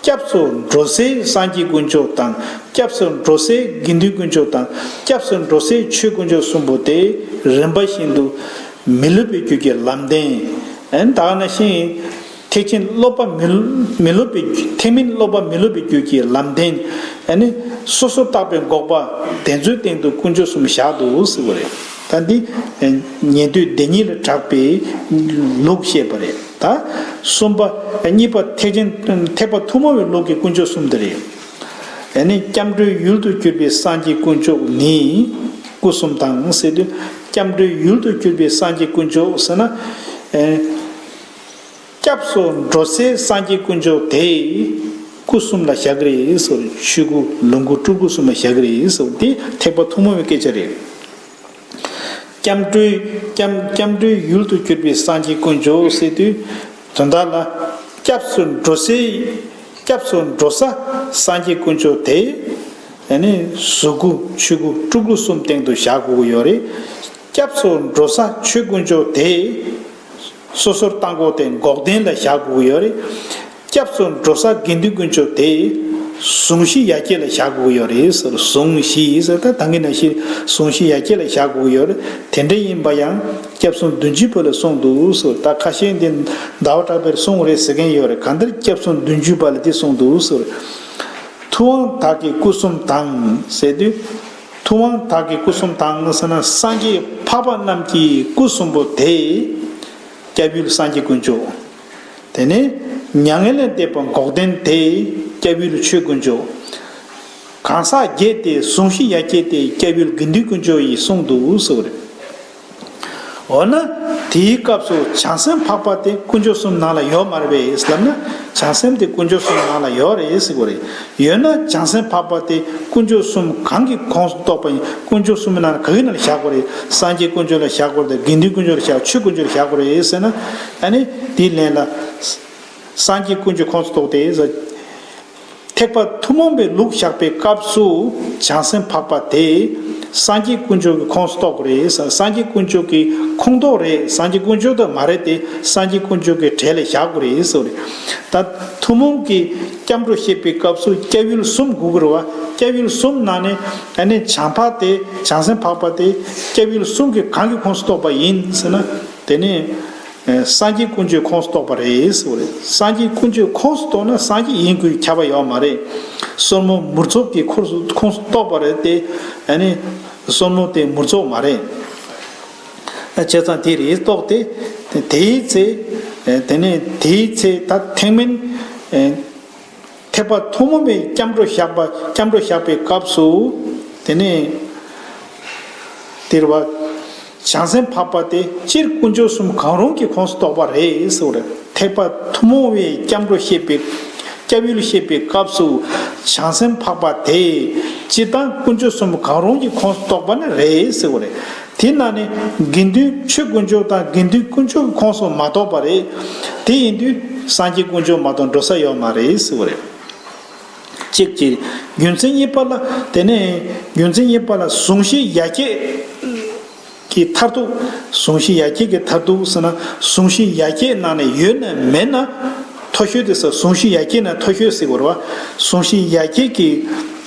སྐྱབས་སུ་འགྲོ་སའི་སངས་རྒྱས་དཀོན་མཆོག་དང་། སྐྱབས་སུ་འགྲོ་སའི་དགེ་འདུན་དཀོན་མཆོག་དང་། སྐྱབས་སུ་འགྲོ་སའི་ཆོས་དཀོན་མཆོག་གསུམ་པོ་དེ་རིམ་པ་བཞིན་དུ་མི་སློབ་པའི་རྒྱུད་ཀྱི་ལམ་བདེན། ཨན། ད་ག་ནང་བཞིན། ཐེག་ཆེན་སློབ་པ་མི་མི་སློབ་པའི་རྒྱུད། ཐེག་དམན་སློབ་པ་མི་སློབ་པའི་རྒྱུད་ཀྱི་ལམ་བདེན། ཨ་ནི་སོ་སོར་བརྟགས་པའི་འགོག་པ་དེ་ཚོའི་སྟེང་དུ་དཀོན་མཆོག་གསུམ་བཞག་འདུག་ཟེར་བ་རེད། ད་འདི་ཉན་ཐོས་སྡེ་གཉིས་ལ་གྲགས་པའི་ལུགས་བཤད་པ་རེད། ད་གསུམ་པ། གཉིས་པ་ཐེག་ཆེན་ཐེག་པ་ཐུན་མོང་བའི་ལུགས་ཀྱི་དཀོན་མཆོག་གསུམ་དེ་རེད། ཨ་ནི་སྐྱབས་འགྲོའི་ཡུལ་དུ་གྱུར་པའི་སངས་རྒྱས་དཀོན་མཆོག་ནི་སྐུ་གསུམ་དང་ཟེར་དུས། སྐྱབས་འགྲོའི་ཡུལ་དུ་གྱུར་པའི་སངས་རྒྱས་དཀོན་མཆོག་ཟེར་ན། ཨེ། སྐྱབས་སུ་འགྲོ་སའི་སངས་རྒྱས་དཀོན་མཆོག་དེ་སྐུ་གསུམ་ལ་བཞག་གི་རེད་ཟེར། ཆོས་སྐུ་ལོངས་སྐུ་སྤྲུལ་སྐུ་གསུམ་ལ་བཞག་གི་རེད་ཟེར། དེ་ཐེག་པ་ཐུན་མོང་བའི་སྐད་ཆ་རེད། སྐྱབས་འགྲོའི་སྐྱབས་སྐྱབས་འགྲོའི་ཡུལ་དུ་གྱུར་པའི་སངས་རྒྱས་དཀོན་མཆོག་ཟེར་དུས། དོན་དག་ལ། སྐྱབས་སུ་འགྲོ་སའི། སྐྱབས་སུ་འགྲོ་ས་སངས་རྒྱས་དཀོན་མཆོག་དེ། ཨ་ནི་གཟུགས་སྐུ་ཆོས་སྐུ་སྤྲུལ་སྐུ་གསུམ་སྟེང་དུ་བཞག་དགོས་ཀྱི་ཡོད་རེད། སྐྱབས་སུ་འགྲོ་ས་ཆོས་དཀོན་མཆོག་དེ། སོ་སོར་བརྟགས་འགོག་དེ་འགོག་བདེན་ལ་བཞག་དགོས་ཀྱི་ཡོད་རེད། སྐྱབས་སུ་འགྲོ་ས་དགེ་འདུན་དཀོན་མཆོག་དེ། གཟུང་བཞི་ཡ་གྱལ་ལ་བཞག་དགོས་ཀྱི་ཡོད་རེད་ཟེར། གཟུང་བཞི་ཟེར། ད་ད་གིན་ནང་བཞིན་གཟུང་བཞི་ཡ་གྱལ་ལ་བཞག་དགོས་ཀྱི་ཡོད་རེད། དེ་འདྲ་ཡིན་པ་ཡང་སྐྱབས་གསུམ་བདུན་ཅུ་པ་ལ་གསུངས་འདུག་ཟེར། ད་ཁ་ཤས་འདི་ཟླ་བ་གྲགས་པས་གསུངས་རེད་ཟེར་མཁན་ཡོད་རེད། གང་ལྟར་སྐྱབས་གསུམ་བདུན་ཅུ་པ་ལ་འདི་གསུངས་འདུག་ཟེར། ཐུབ་དབང་དག་གི་སྐུ་གསུམ་དང་ཟེར་དུས། ཐུབ་དབང་དག་གི་སྐུ་གསུམ་དང་ཟེར་ན། སངས་རྒྱས་འཕགས་པ་རྣམས་ཀྱི་སྐུ་གསུམ་པོ་དེ། སྐྱབས་ཡུལ་སངས་རྒྱས་དཀོན་མཆོག་དེ་ནས་མྱ་ངན་ལས་འདས་པ་འགོག་བདེན་དེ་སྐྱབས་ཡུལ་ཆོས་དཀོན་མཆོག་གང་ཟག་བརྒྱད་དེ་གཟུང་བཞི་ཡ་གྱལ་དེ་སྐྱབས་ཡུལ་དགེ་འདུན་དཀོན་མཆོག་ཡིན་གསུངས་འདུག་ཟེར་བ་རེད། འོ་ན་དེའི་སྐབས་སུ་བྱང་སེམས་འཕགས་པ་དེ་དཀོན་མཆོག་གསུམ་ནང་ལ་ཡོད་མ་རེད་པས་ལབ་ན། བྱང་སེམས་དེ་དཀོན་མཆོག་གསུམ་ནང་ལ་ཡོད་རེད་ཟེར་དགོས་རེད། ཡོད་ན་བྱང་སེམས་འཕགས་པ་དེ་དཀོན་མཆོག་གསུམ་གང་གི་ཁོངས་སུ་གཏོགས་པ་ཡིན། དཀོན་མཆོག་གསུམ་ནང་ག་གི་ནང་ལ་བཞག་དགོས་རེད། སངས་རྒྱས་དཀོན་མཆོག་ལ་བཞག་དགོས་རེད། དགེ་འདུན་དཀོན་མཆོག་ལ་བཞག་ཆོས་དཀོན་མཆོག་ལ་བཞག་དགོས་རེད་ཟེར་ན། ཨ་ནི་དེའི་ལན་ལ། སངས་རྒྱས་དཀོན་མཆོག་ཁོངས་སུ་གཏོགས་ཏེ། ཐེག་པ་ཐུན་མོང་བའི་ལུགས་བཞག་པའི་སྐབས་སུ་བྱང་སེམས་འཕགས་པ་དེ་སངས་རྒྱས་དཀོན་མཆོག་གི་ཁོངས་སུ་གཏོགས་དགོས་རེད། སངས་རྒྱས་དཀོན་མཆོག་གི་ཁོངས་གཏོགས་རེད། སངས་རྒྱས་དཀོན་མཆོག་དང་མ་རེད་དེ། སངས་རྒྱས་དཀོན་མཆོག་གི་གྲས་ལ་བཞག་དགོས་རེད་ཟེར་བ་རེད། ད་ཐུན་མོང་གི་སྐྱབས་འགྲོ་བཤད་པའི་སྐབས་སུ་སྐྱབས་ཡུལ་གསུམ་དགོས་ཀྱི་རེད་བ། སྐྱབས་ཡུལ་གསུམ་ནང་ནས་ཨ་ནི་བྱང་འཕགས་དེ་བྱང་སེམས་འཕགས་པ་དེ་སྐྱབས་ཡུལ་གསུམ་གྱི་གང་གི་ཁོངས་སུ་གཏོགས་པ་ཡིན་ཟེར་ན། དེ་ནི། ཨེ། སངས་རྒྱས་དཀོན་མཆོག་ཁོངས་སུ་གཏོགས་པ་རེད་ཟེར་བ་རེད། སངས་རྒྱས་དཀོན་མཆོག་ཁོངས་སུ་གཏོགས་ན་སངས་རྒྱས་ཡིན་དགོས་ཁྱབ་པ་ཡོད་མ་རེད། སོར་མོ་མུར་ཚོགས་ཀྱི་ཁོངས་སུ་ཁོངས་སུ་གཏོགས་པ་རེད་དེ། ཨ་ནི་སོར་མོ་དེ་མུར་ཚོགས་མ་རེད། ཨ། བྱས་ཙང་དེ་རེད་གཏོགས་ཏེ། དེའི་ཚེ། ཨེ། དེ་ནས་དེའི་ཚེ་ད་ཐེག་དམན། ཨེ། ཐེག་པ་ཐུན་མོང་བའི་སྐྱབས་འགྲོ་བཞག་པ། སྐྱབས་འགྲོ་བཞག་པའི་སྐབས་སུ། དེ་ནས་དེར་བ། བྱང་སེམས་འཕགས་པ་དེ་སྤྱིར་དཀོན་མཆོག་གསུམ་གང་རུང་གི་ཁོངས་སུ་གཏོགས་པ་རེད་ཟེར་བ་རེད། ཐེག་པ་ཐུན་མོང་བའི་སྐྱབས་འགྲོ་བཤད་པའི། སྐྱབས་ཡུལ་བཤད་པའི་སྐབས་སུ་བྱང་སེམས་འཕགས་པ་དེ་སྤྱིར་བཏང་དཀོན་མཆོག་གསུམ་གང་རུང་གི་ཁོངས་སུ་གཏོགས་པ་ནི་རེད་ཟེར་བ་རེད། དེ་ནང་ནས་དགེ་འདུན་ཆོས་དཀོན་མཆོག་དང་དགེ་འདུན་དཀོན་མཆོག་གི་ཁོངས་སུ་མ་གཏོགས་པ་རེད། དེ་ཡིན་དུས་སངས་རྒྱས་དཀོན་མཆོག་མ་གཏོགས་འགྲོ་ས་ཡོད་མ་རེད་ཟེར་བ་རེད། གཅིག་གཅིག་རྒྱུ་མཚན་གཉིས་པ་ལ། དེ་ནས་རྒྱུ་མཚན་གཉིས་པ་ལ་གཟུང་བཞི་ཡ་གྱལ་གྱི་མཐར་ཐུག་གཟུང་བཞི་ཡ་གྱལ་གྱི་མཐར་ཐུག་ཟེར་ན། གཟུང་བཞི་ཡ་གྱལ་ནང་ནས་ཡོད་ན་མེད་ན་མཐོ་ཤོས་དེ་ཟེར། གཟུང་བཞི་ཡ་གྱལ་ནང་མཐོ་ཤོས་ཟེར་བ་རེད་བ། གཟུང་བཞི་ཡ་གྱལ་གྱི།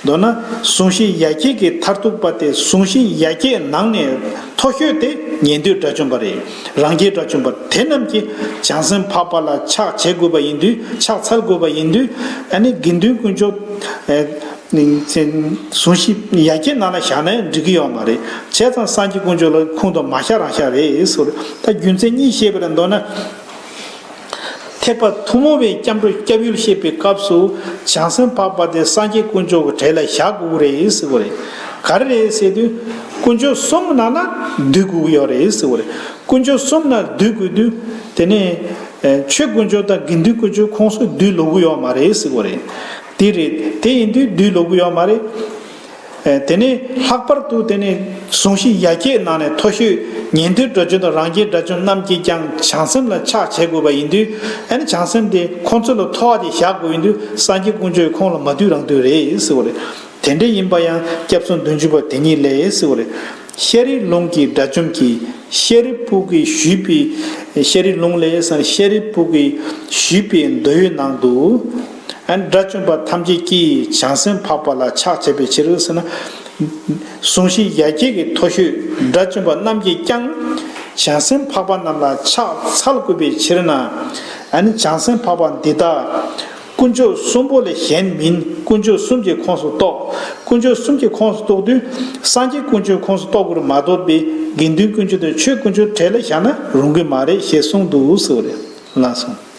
མདོར་ན་གཟུང་བཞི་ཡ་གྱལ་གྱི་མཐར་ཐུག་པ་དེ། གཟུང་བཞི་ཡ་གྱལ་ནང་ནས་མཐོ་ཤོས་དེ་ཉན་ཐོས་དགྲ་བཅོམ་པ་རེད། རང་རྒྱལ་དགྲ་བཅོམ་པ། དེ་རྣམས་ཀྱིས་བྱང་སེམས་འཕགས་པ་ལ་ཕྱག་བྱེད་དགོས་པ་ཡིན་དུས། ཕྱག་འཚལ་དགོས་པ་ཡིན་དུས། ཨ་ནི་དགེ་འདུན་དཀོན་མཆོག་ཨེ། གཟུང་བཞི་ཡ་གྱལ་ནང་ལ་བཞག་ན་ཡང་འགྲིག་གི་ཡོད་མ་རེད། བྱས་ཙང་སངས་རྒྱས་དཀོན་མཆོག་ལ་ཁོངས་གཏོགས་མ་བཞག་རང་བཞག་རེད་ཟེར། ད་རྒྱུ་མཚན་གཉིས་བཤད་པ་རེད། མདོར་ན། ཐེག་པ་ཐུན་མོང་བའི་སྐྱབས་འགྲོ་སྐྱབས་ཡུལ་བཤད་པའི་སྐབས་སུ་བྱང་སེམས་འཕགས་པ་དེ་སངས་རྒྱས་དཀོན་མཆོག་གི་གྲས་ལ་བཞག་དགོས་ཀྱི་རེད་ཟེར་བ་རེད། ག་རེ་རེད་ཟེར་དུས། དཀོན་མཆོག་གསུམ་ནང་ན་འདུས་དགོས་ཀྱི་ཡོད་རེད་ཟེར་བ་རེད། དཀོན་མཆོག་གསུམ་ནང་འདུས་དགོས་དུས། དེ་ནས་ཨེ། ཆོས་དཀོན་མཆོག་དང་དགེ་འདུན་དཀོན་མཆོག་ཁོངས་སུ་འདུས་ལོག་གི་ཡོད་མ་རེད་ཟེར་བ་རེད། དེ་རེད། དེ་ཡིན་དུས་འདུས་ལོག་གི་ཡོད་མ་རེད། ཨེ། དེ་ནས་ལྷག་པར་དུ་དེ་ནས་གཟུང་བཞི་ཡ་གྱལ་ནང་ནས་མཐོ་ཤོས་ཉན་ཐོས་དགྲ་བཅོམ་དང་རང་རྒྱལ་དགྲ་བཅོམ་རྣམས་ཀྱིས་ཀྱང་བྱང་སེམས་ལ་ཕྱག་བྱེད་དགོས་པ་ཡིན་དུས། ཨ་ནི་བྱང་སེམས་དེ་ཁོང་ཚོ་ལ་མཐོ་བ་དེ་བཞག་དགོས་ཡིན་དུས། སངས་རྒྱས་དཀོན་མཆོག་གི་ཁོངས་ལ་མ་འདུས་རང་འདུས་རེད་ཟེར་བ་རེད། དེ་འདྲ་ཡིན་པ་ཡང་སྐྱབས་སོ་བདུན་ཅུ་པ་དེ་ཉིད་ལས་ཟེར་བ་རེད། ཤཱ་རིའི་ལུང་གི་དགྲ་བཅོམ་གྱིས། ཤཱ་རིའི་བུ་གིས་ཞུས་པའི། ཤཱ་རིའི་ལུང་ལས་ཟེར་ན། ཤཱ་རིའི་བུ་གིས་ཞུས་པའི་མདོའི་ནང་དུ། ཨ་ནི་དགྲ་བཅོམ་པ་ཐམས་ཅད་ཀྱིས་བྱང་སེམས་འཕགས་པ་ལ་ཕྱག་བྱ་བའི་ཕྱིར་ཟེར་ན། གཟུང་བཞི་ཡ་གྱལ་གྱི་མཐོ་ཤོས་དགྲ་བཅོམ་པ་རྣམས་ཀྱིས་ཀྱང་བྱང་སེམས་འཕགས་པ་རྣམས་ལ་ཕྱག་འཚལ་དགོས་པའི་ཕྱིར་ན། ཨ་ནི་བྱང་སེམས་འཕགས་པ་འདི་དག་དཀོན་མཆོག་གསུམ་པོ་ལས་གཞན་མིན། དཀོན་མཆོག་གསུམ་གྱི་ཁོངས་སུ་གཏོགས། དཀོན་མཆོག་གསུམ་གྱི་ཁོངས་སུ་གཏོགས་དུས། སངས་རྒྱས་དཀོན་མཆོག་ཁོངས་སུ་གཏོགས་དགོས་རེད་མ་གཏོགས་པའི་དགེ་འདུན་དཀོན་མཆོག་དང་ཆོས་དཀོན་མཆོག་གྲས་ལ་བཞག་ན་རུང་གི་མ་རེད་ཞེས་གསུངས་འདུག་ཟེར་བ་རེད། ལགས་སོ།